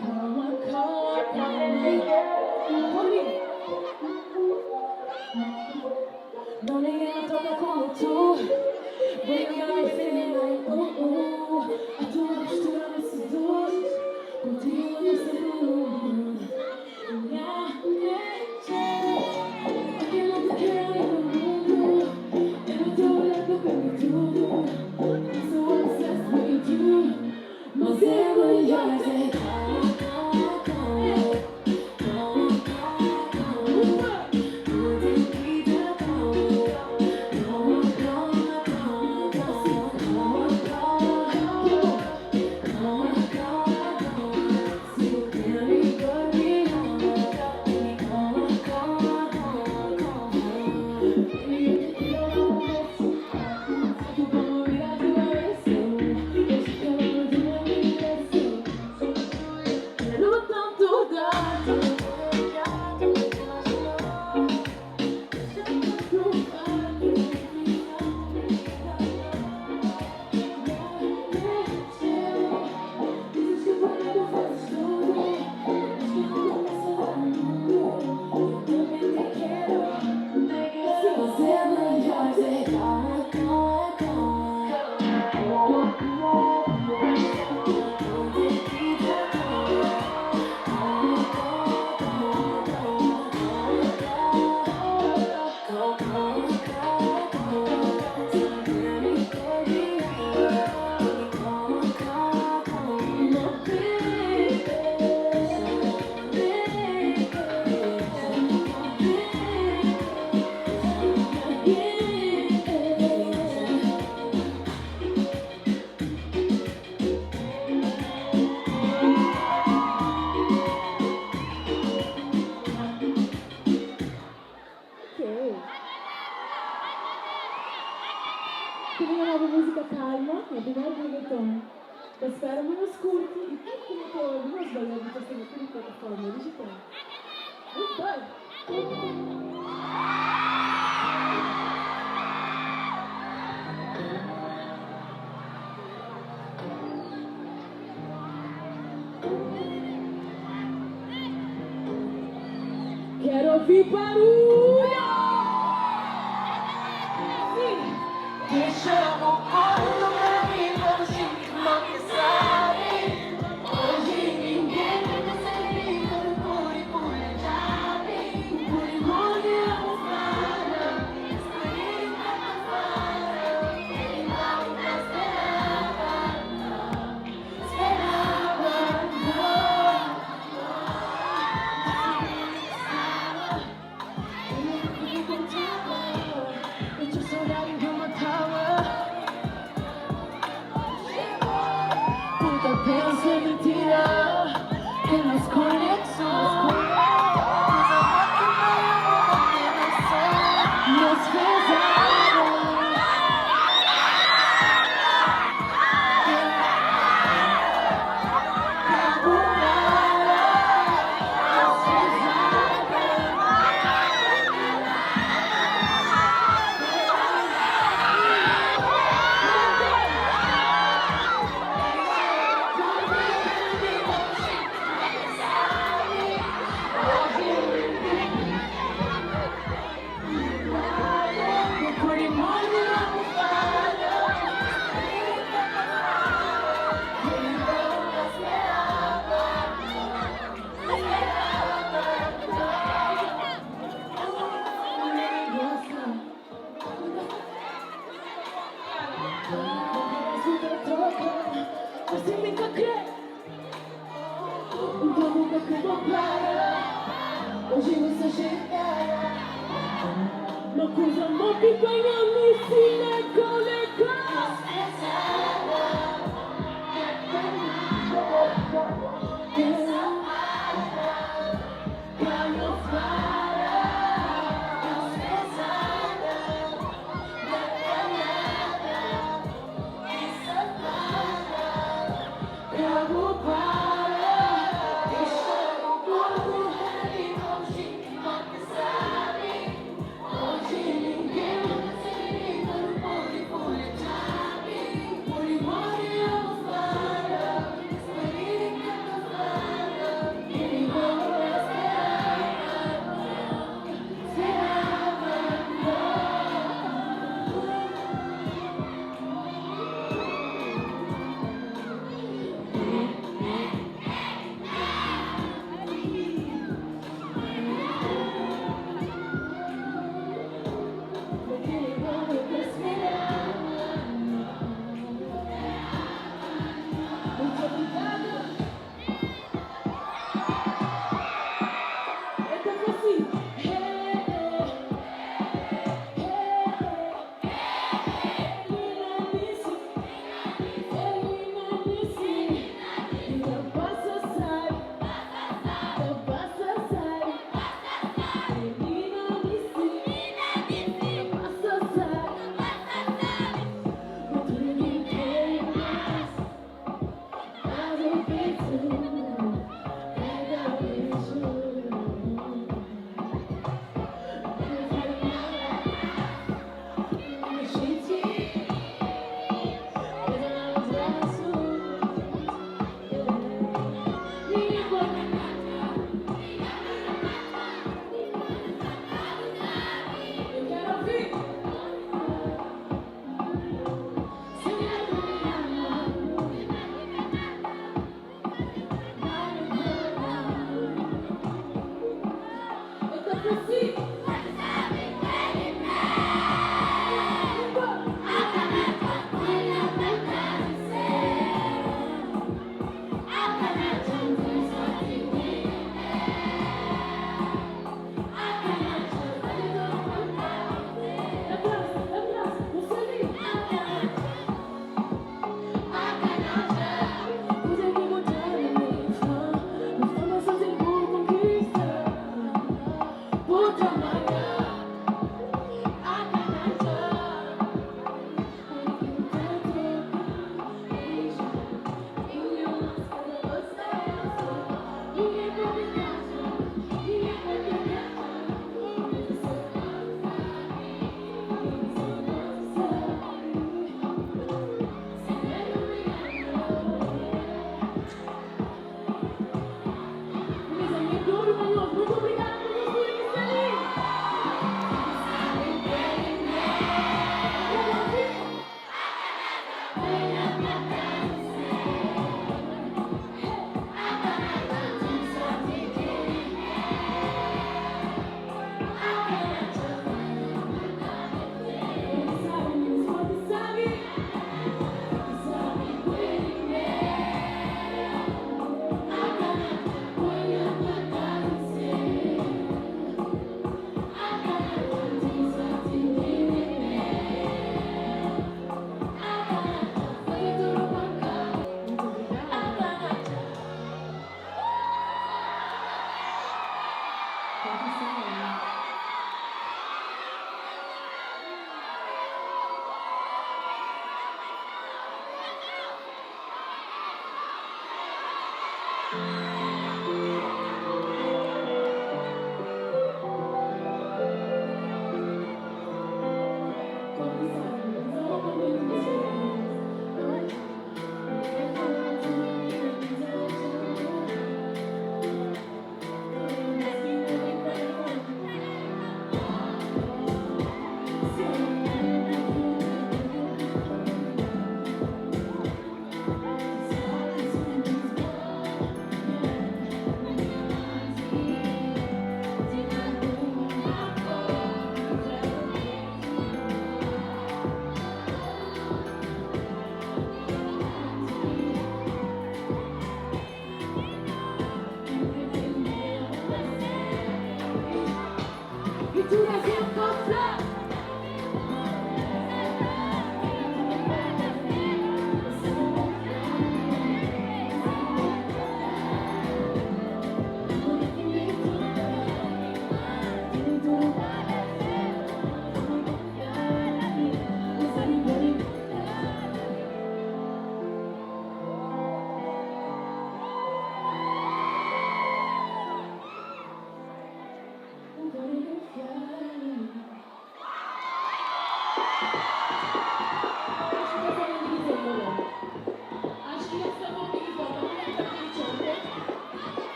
Calma, calma, calma. Pode. Não ninguém toca como tu. Baby, got me feeling like ooh ooh. A tua postura me seduz. Contigo eu sempre Minha mente, aquilo que quero no mundo. É no teu olhar que eu perco tudo. I'm so obsessed with you. Mas eu vou dizer calma, calma, calma. Calma, calma, calma. Não tem que ter calma. Calma, calma, calma, calma, calma, calma, calma, calma. Se o tempo me ama, calma, calma, calma, calma. Tu como virar do avesso, deixa que eu vou de uma direção. Quero tanto dar, deixa eu provar. Dizes que comigo fazes tudo, mas que nunca passa no mundo. Eu também te quero. Se você não dizer calma, calma, calma. Não tem que ter calma. Calma, calma, calma, calma, calma, calma, calma. Se me Calma, calma, calma, baby, baby, baby, yeah. Ok. Tem uma nova música calma, é primeiro reggaeton. Ta spera ma nhos curti e tudo como todo, nos bai obi ta sta na tudo plataforma digital. Goodbye! obi barulho! Dexa bu korpu riba xinti mo ki sabi. Oji ningen ka ta sabi. Nu pode pula djabi. Pode morde almofada. Spiritu ka ta para. Ele não ta speraba. Speraba, não. Puta pensa mentira que nos conexão. Nos fizeram. Nos fizeram. Você me crê. Então nunca que vou parar. Hoje você chegará. Uma coisa muito bem a me legal.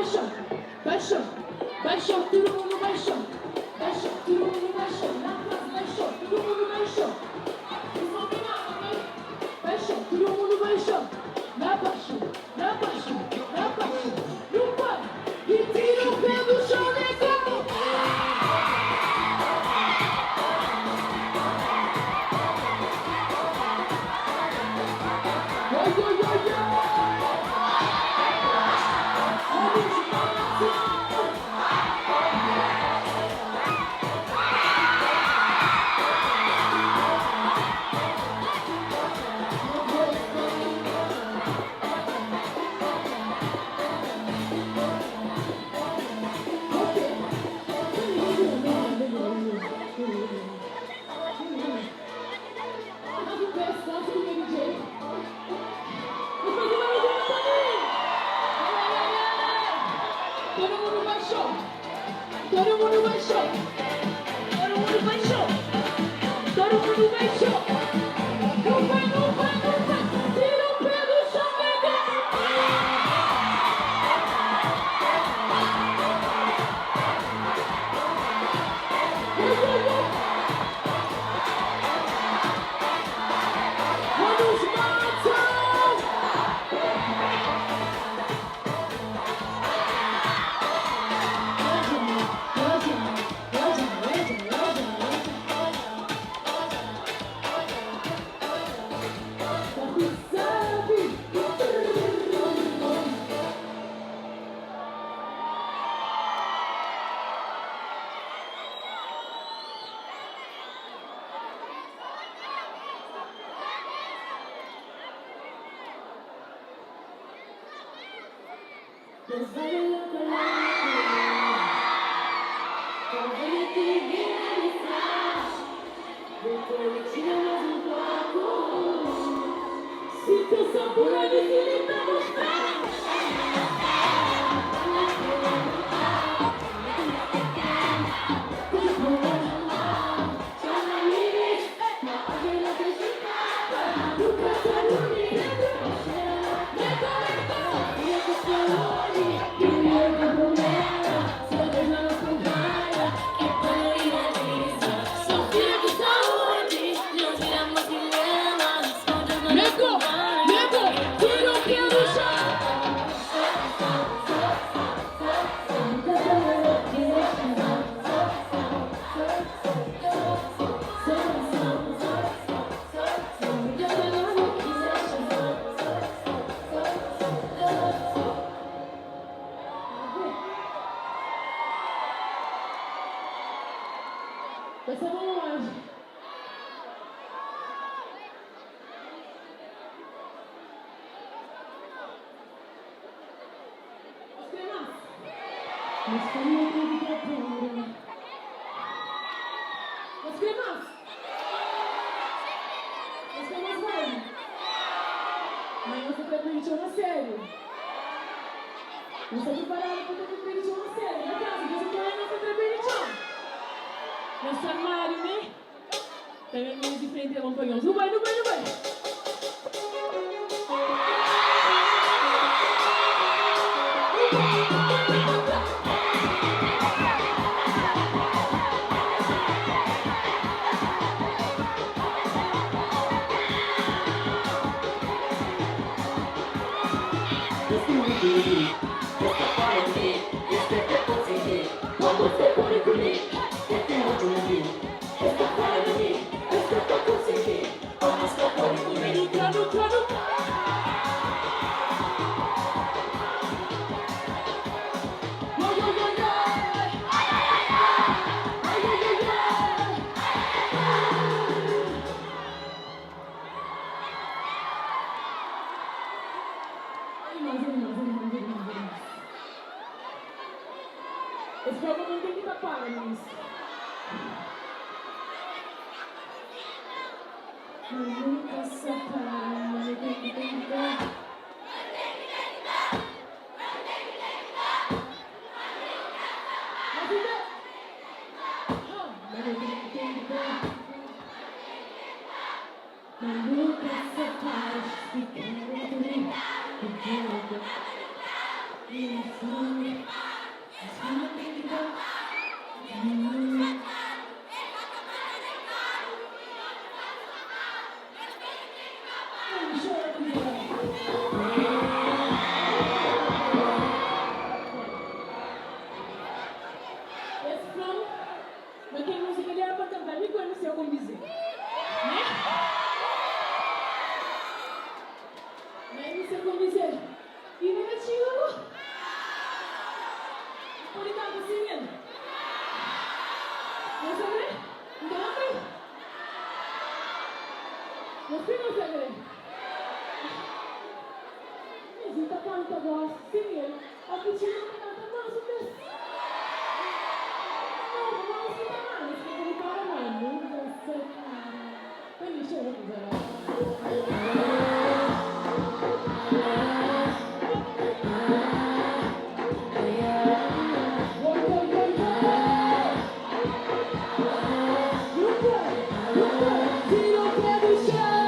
Baixou, baixou, baixou, tudu mundu baixou, baixou, tudu mundu baixou, na plaza baixou, tudu mundu baixou. Vocês vão treinar, ok? Baixou, tudu mundu baixou, na baixou, na baixou, na baixou, nu pai, e tira o pé do chão, negão! Oi, oi, oi, oi! Vamos, Marcos! Todo mundo baixou! Todo mundo baixou! Todo mundo baixou! Todo mundo baixou! Não vai, não vai, não vai! Tira o pé do chão, negão! Vamos, Matos! Sinta o sabor de Nego, nego, tira o pé do chão. Vai ser bom hoje. Os cremas. Mas como eu que pura. Os cremas. Os cremas vai. Mas você tá permitindo a sério. Você tá preparado para ter permitido a sério. Na casa, você tá aí, você tá permitindo. Nosso armário, né? Também meio diferente, acompanhamos. Não vai, não vai, não vai. Yo, yo, yo, yo. Ai, ai, ai, ai. Ai, ai, ai, ai. Animais, animais, animais, animais, animais. Esse programa não tem que tapar, mas... Nunca separa, tem que tentar. Mas então... Nunca separa, Es fla-m ma kel múzika li éra pa N kanta mi ku el, nu seu kondize, né? Ma el nu seu kondize i nu ka txiga go. N pode kanta sin el? Nhos ta kre? N ta ben bai. Nhos kre nhos ta kre? Mas N ta kanta gosi sin el. Ó ki txiga N ta kanta más un bes. Não, não se tá mal, se tá para mal, nunca se cara. Vem, deixa eu ver. Tira o pé do chão.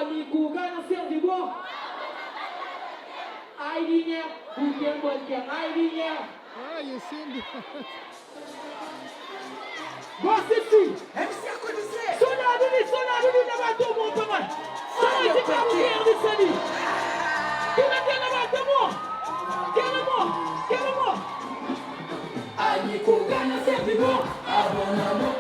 Ali ku vai nascer de boa. Ai, dinheiro. Bu ten kualker ai dinheru. Gosi si Soldadu li soldadu li labanta mon pa mai Só di Kabu Verdi sta li Kila ke labanta mon Kela mon kela mon Ami ku gana servi bo Abo na mo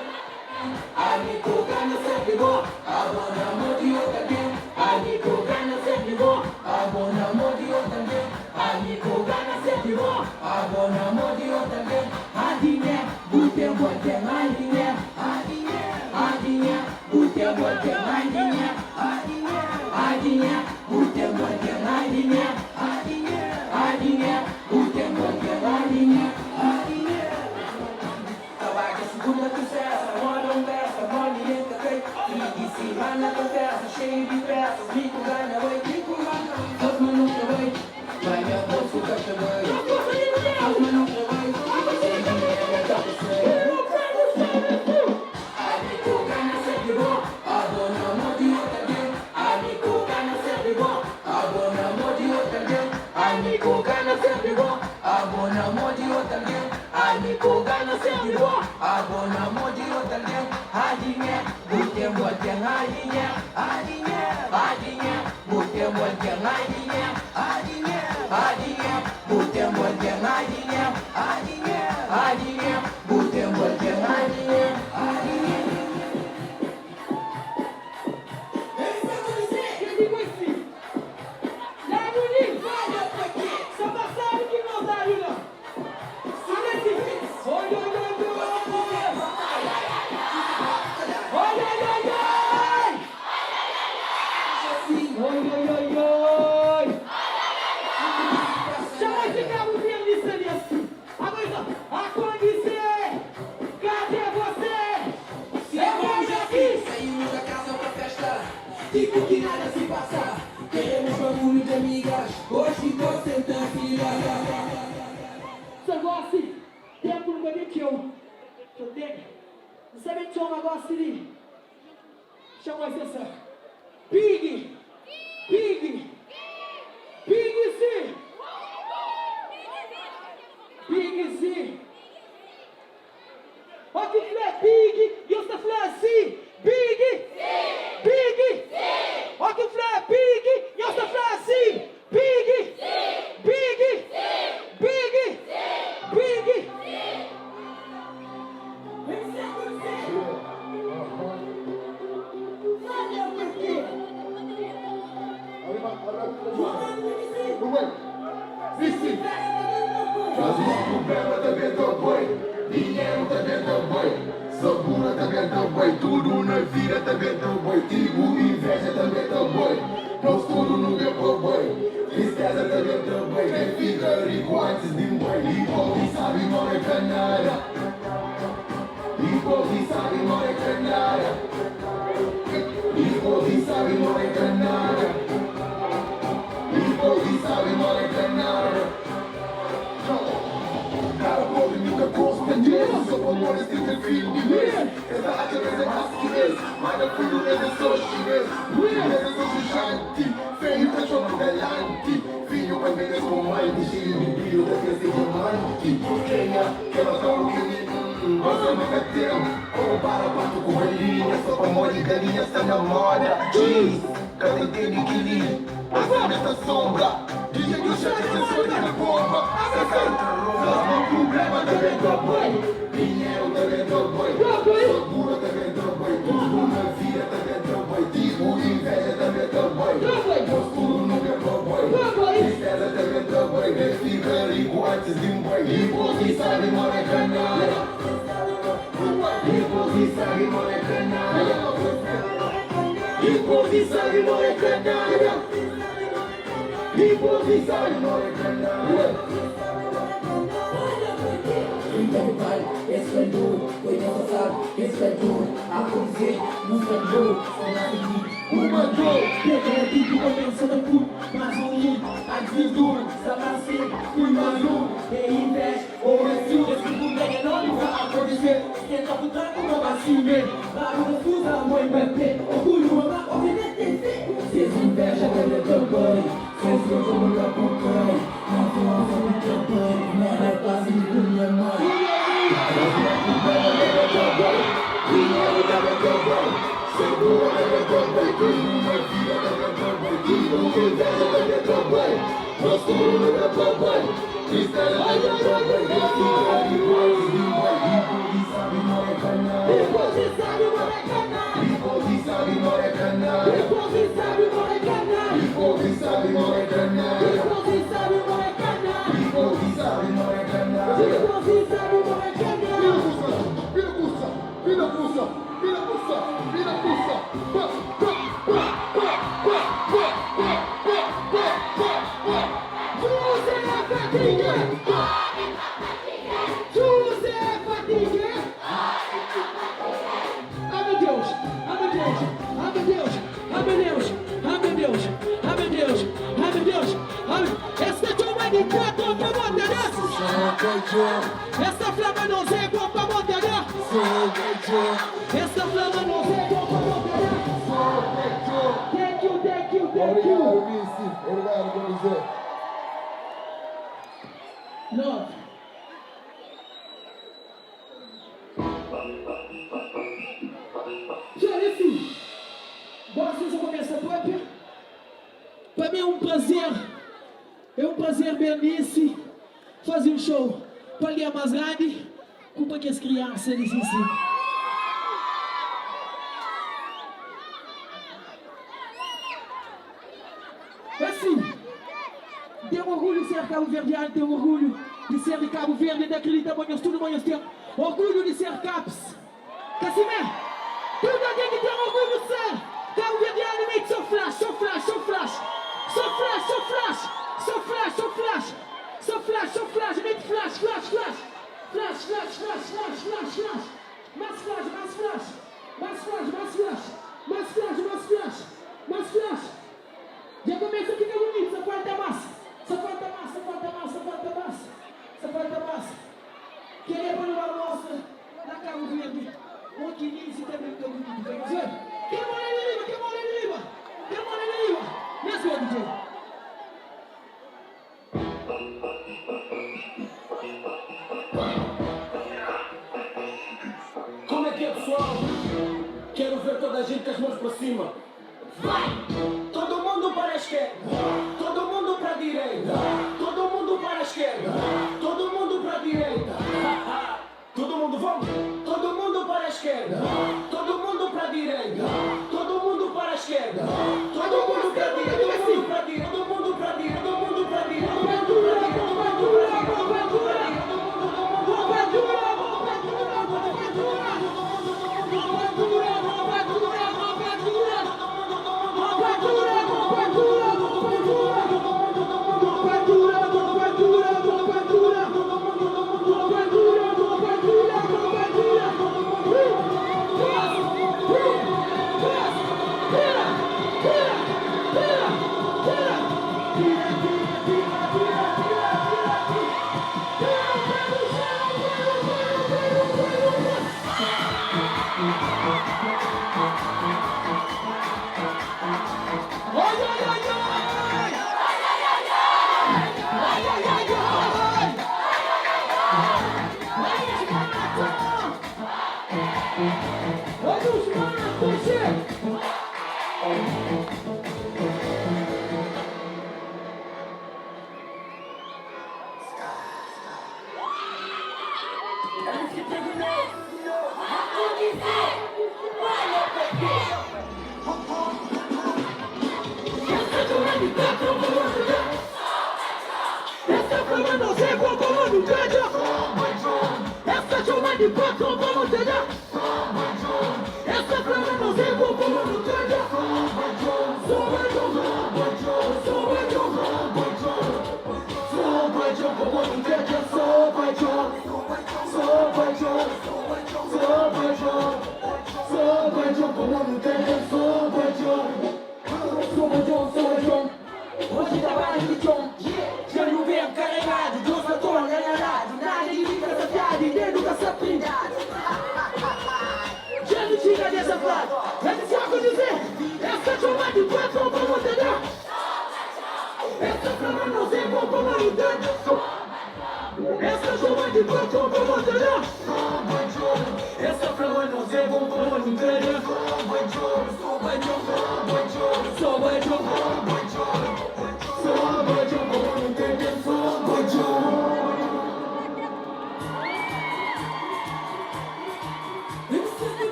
Ami ku gana servi bo Abo na mo di otu algen Ami ku gana servi bo Abo na mo di otu algen Ami ku gana servi bo Abo na mo di otu algen Adinha, bu ten bo ten Adinha, adinha, bu ten bo ten Adinha, adinha, bu ten bo ten Adinha, adinha, bu ten bo ten Adinha, adinha. Trabadja segunda ku sesta, moda un besta, moli el ta kai. Fin di simana ta festa, xeiu di festas, mi ku gana bai, mi ku gana bai. Faz ma nu ka bai, vai nha bolsu ka ta bai. Faz ma nu ka bai, sem dinheru ka ta sai. Ami ku gana ser di bo, abo na mo di otu algen. Ami ku gana ser di bo, abo na mo di otu algen. Ami ku gana ser di bo, abo na mo di otu algen. Ami ku gana ser di bo, abo na mo di otu algen. Adinha, bu ten bo ten adinha, adinha, adinha, bu ten bo ten adinha, adinha, adinha, bu ten bo ten adinha, adinha, adinha, bu ten bo ten adinha, adinha. Kel ki gosi Ladu li Sa pasadu ki nos ladu la Ala si Oi oi oi oi Oi oi oi oi Oi oi oi oi Txoma di Kabu Verdi sta li asi Agora akondize Cadê você? Eu vejo aqui. Saímos da casa pra festa, tipo que nada se passa. Queremos bagulho de amigas, hoje tô sentando filha. Sa gosi Tempu nu ka ben txeu Txeu tempu N sa ben txoma gosi li Txoma ese sa Big Big Big Z Big Z Ó ki fla Big Deus ta fla Z Big Big Ó ki fla Big Deus ta fla Z Big Big Big Big. Traz os problemas também tá boi. Dinheiro também tá boi. Sabura também tá boi. Tudo na vida também tá boi. Tipo inveja também tá boi. Nós tudo no meu boi. Tristeza também tá boi. Quem fica rico antes de morrer. E pobre sabe morre canalha. E pobre sabe morre canalha. E pobre sabe morre canalha. E pobre sabe morre canalha. Cara pobre nunca gosta disso. Só por amor esse fim de mês. Essa arte é chinês. Mas filho é só chinês. Chinês é só gigante. Feio cachorro galante. Filho pra mim é com mãe. Cheio de brilho da festa diamante. Quem é que ela tá o que me. Você nunca tem. Como para pato com galinha. Só pra mole galinha está na moda. Jeez, cada entende que li. Você nessa sombra. Dia que eu chego, você sonha na bomba. Mas problema também tá boi. Dinheiro também tá boi. Seguro também tá boi. Tudo na vida também tá boi. Tipo inveja também tá boi. Nós tudo nunca tá boi. Tristeza também tá boi. Quem fica rico antes de morrer. E pobre sabe morre canalha. E pobre sabe morre canalha. E pobre sabe morre canalha. E pobre sabe morre canalha. Esse duro, foi necessário, esse é duro. Acontecer, nunca duro, Uma dor. Pega tudo, começa da puta, mas o mundo, a desduro, sabe fui maluco, é inveja, ou é ciúme, esse mundo é não vai acontecer. Tenta botar com uma vacina, lá no refusa, mãe bater, orgulho, mamá, obviamente, Cês inveja, cadê também? Cês hoje nunca acompanham, não vão. Bira kusa, bira kusa, bira kusa, bira kusa, pa, pa, pa, pa, pa, pa, pa, pa, pa, pa, pa. Tous est fatigué. Tous est fatigué. Ai meu Deus, ai meu Deus, ai meu Deus, ai meu Deus, ai meu Deus, ai meu Deus, ai meu Deus, ai meu... Esta chama de quatro pra montar. Esta flama não sei como pra montar. Esta flama não sei como pra montar. Thank you, thank you, thank you. Obrigado, Missy. Obrigado, José. Love. Xerife, vocês começa própria. Para mim é um prazer, é um prazer bem fazer um show para alguém mais grande, culpa que as crianças eles ensinam. Assim, tenho orgulho de ser cabo-verdiano, tenho orgulho de ser de Cabo Verde, de acreditar em tudo, mas tenho orgulho de ser Caps. Cassimé, tudo alguém que tem orgulho de ser cabo-verdiano, mete só flash, só flash, só flash, só flash, só flash, só flash, só flash, só flash, só flash, mete flash, flash, flash, flash, flash, flash, flash, flash, flash, mais flash, mais flash, mais flash, mais flash, mais flash, mais flash, mais flash. Já começa a ficar bonito, só falta mais, só falta mais, só falta mais, só falta mais, só falta mais. Querer para uma moça na Cabo Verde, um que nem se também fica bonito. Quem mora em Lima, quem mora em Lima, quem mora em Lima. Let's go, DJ. Como é que é, pessoal? Quero ver toda a gente com as mãos para cima. Vai! Todo mundo para a esquerda, todo mundo para a direita, todo mundo para a esquerda, todo mundo para a direita. Todo mundo, vamos! Todo mundo para a esquerda, todo mundo para a direita, todo mundo para a esquerda, todo mundo para a direita, todo mundo para a direita, todo mundo para a direita, todo mundo para a direita, todo mundo para a direita, todo mundo para a direita, Oi, oi, oi, oi! Ai, ai, ai, ai! Ai, os matos! Olha os matos, gente! Essa chama de patrão, vamos chegar. Essa flama não sei como não teja. Hoje trabalho de chão, já não vem carregado, Deus na torre, ganharado, nada de fica desafiado e nem nunca se aprende. Já não chega dessa fase. É de saco dizer, essa chama de patrão, vamos chegar. Essa flama não sei como não teja. Essa chama de patrão, vamos chegar. Essa flama não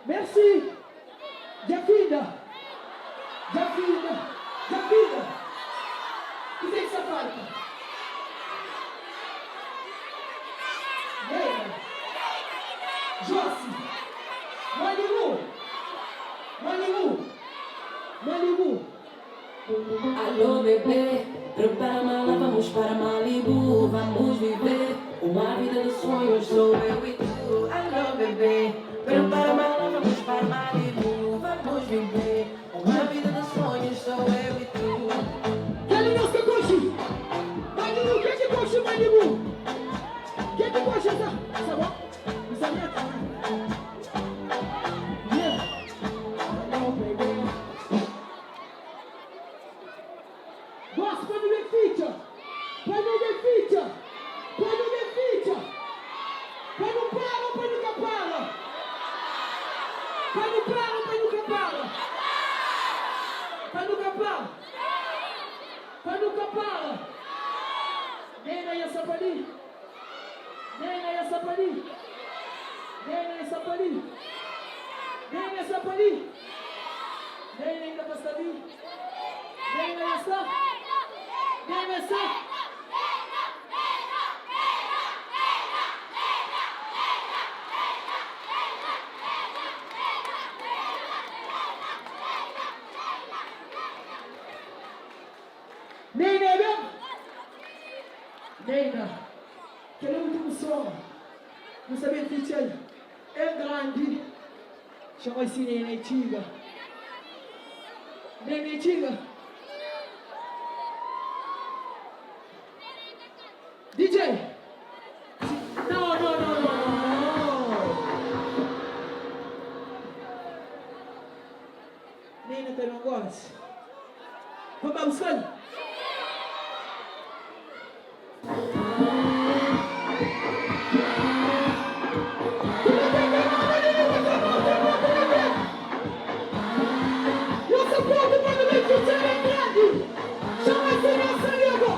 Merci. Dja finda. Dja finda. Dja finda. Kuzê ki sta falta? Neira. Josi. Malibu. Malibu. Malibu. Alô bebê, prepara a mala, vamos para Malibu. Vamos viver uma vida de sonhos, sou eu e tu. Alô bebê, prepara a mala, vamos para Malibu. Vamos viver uma vida de sonhos, sou eu e tu. Kel nos ka konxe Malibu, ken ki konxe Malibu? Ken ki konxe esa? Sa bon? Bu sa nèt? Yeah. Alô bebê. Gosi pa nu ben fitxa, pa nu ben fitxa, pa nu ben fitxa, pa nu para ou pa nu ka para, pa nu para ou pa nu ka para, pa nu ka para, pa nu ka para. Nena ya sapali, nena ya sapali, nena ya sapali, nena ya sapali, nena inda pa sta li. Nena ya sta, nena ya sta. Nena ben. Nena, kel é últimu som. Nu sta ben fitxa-l. É grandi. Txoma si Nena e txiga. Nena e txiga. DJ. No, no, no, no, no. Nena ta ben gosi. Pa ba buska-l. Nossa porta quando vem fitxar é grande. Chama esse nosso amigo.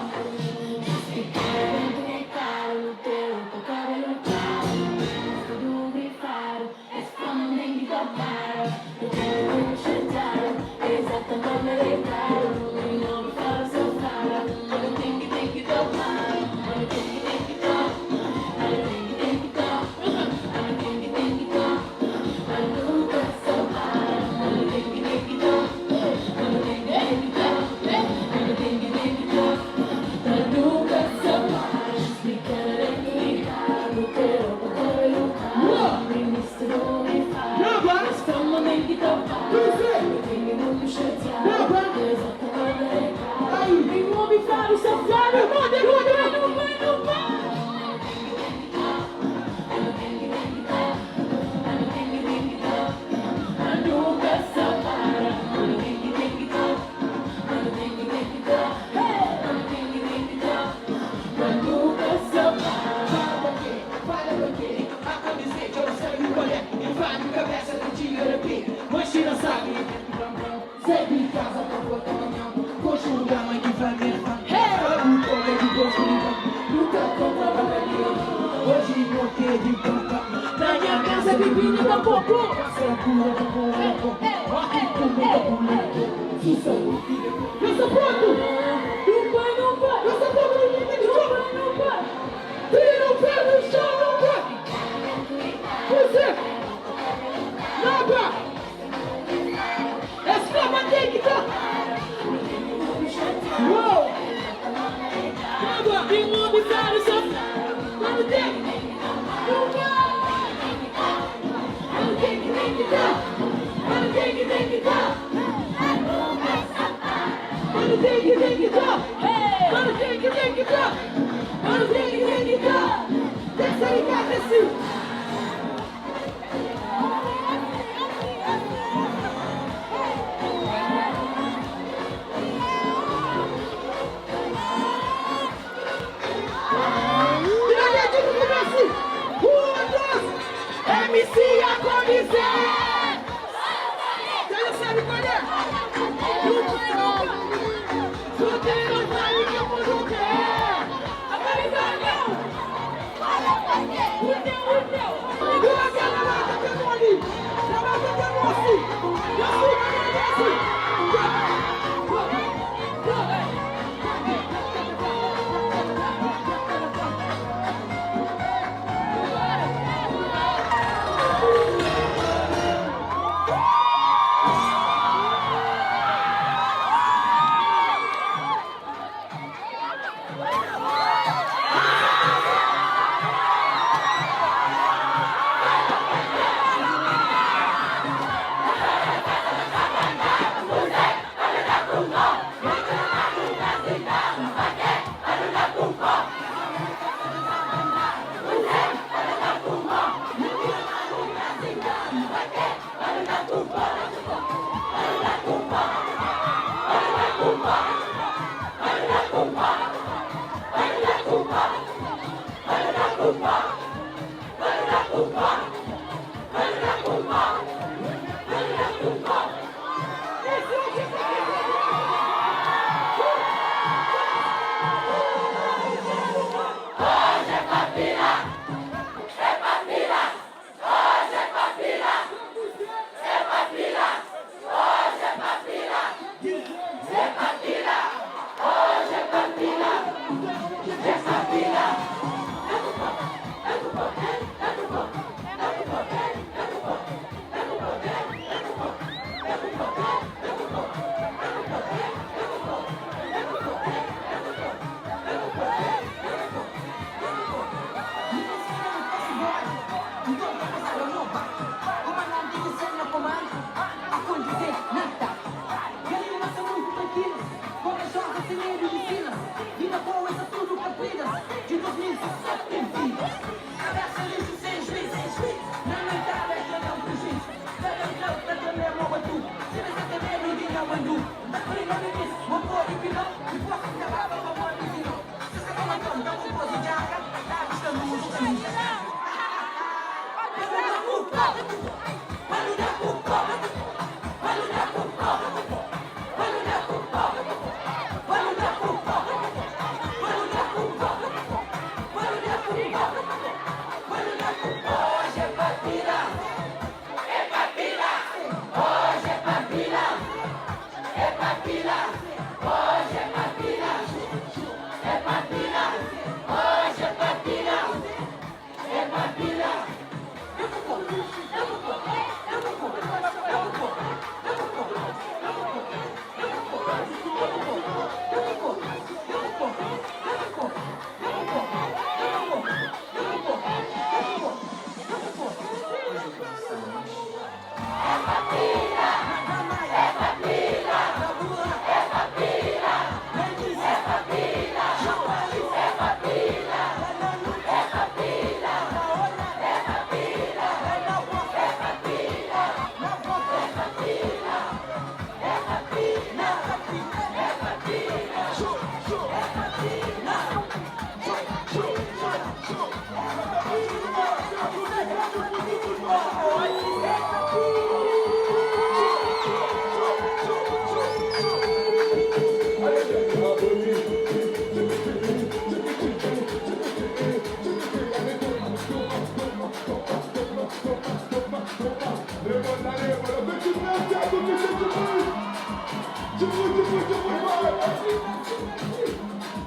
Eu estou pronto! Eu estou pronto! Tira o pé do chão, não vai! Você! Nada! Essa tem que tá! Uou! Nada! Não vai! Tem que tá! Mano, tem que, tem que tá! Mano, tem que, tem que tá! Tem que ser ligado assim!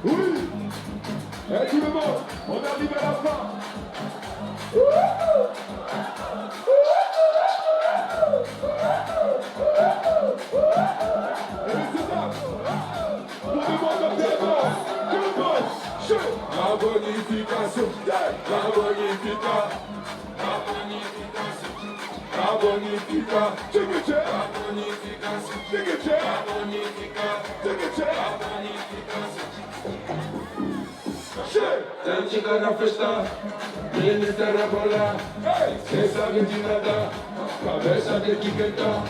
Oui. Eh tout le monde, on arrive à la fin. Et messieurs, dames, pour demande de danse, La bonification, la bonification, la bonification, la bonification, la bonification, la bonification, la bonification. Antiga na festa, menina rebola, sem saber de nada, cabeça tem que cantar.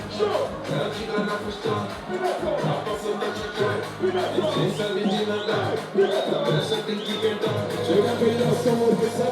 Antiga na festa, na passando da chica, sem saber de nada, cabeça tem que cantar. Chega a pedaço, vou pensar.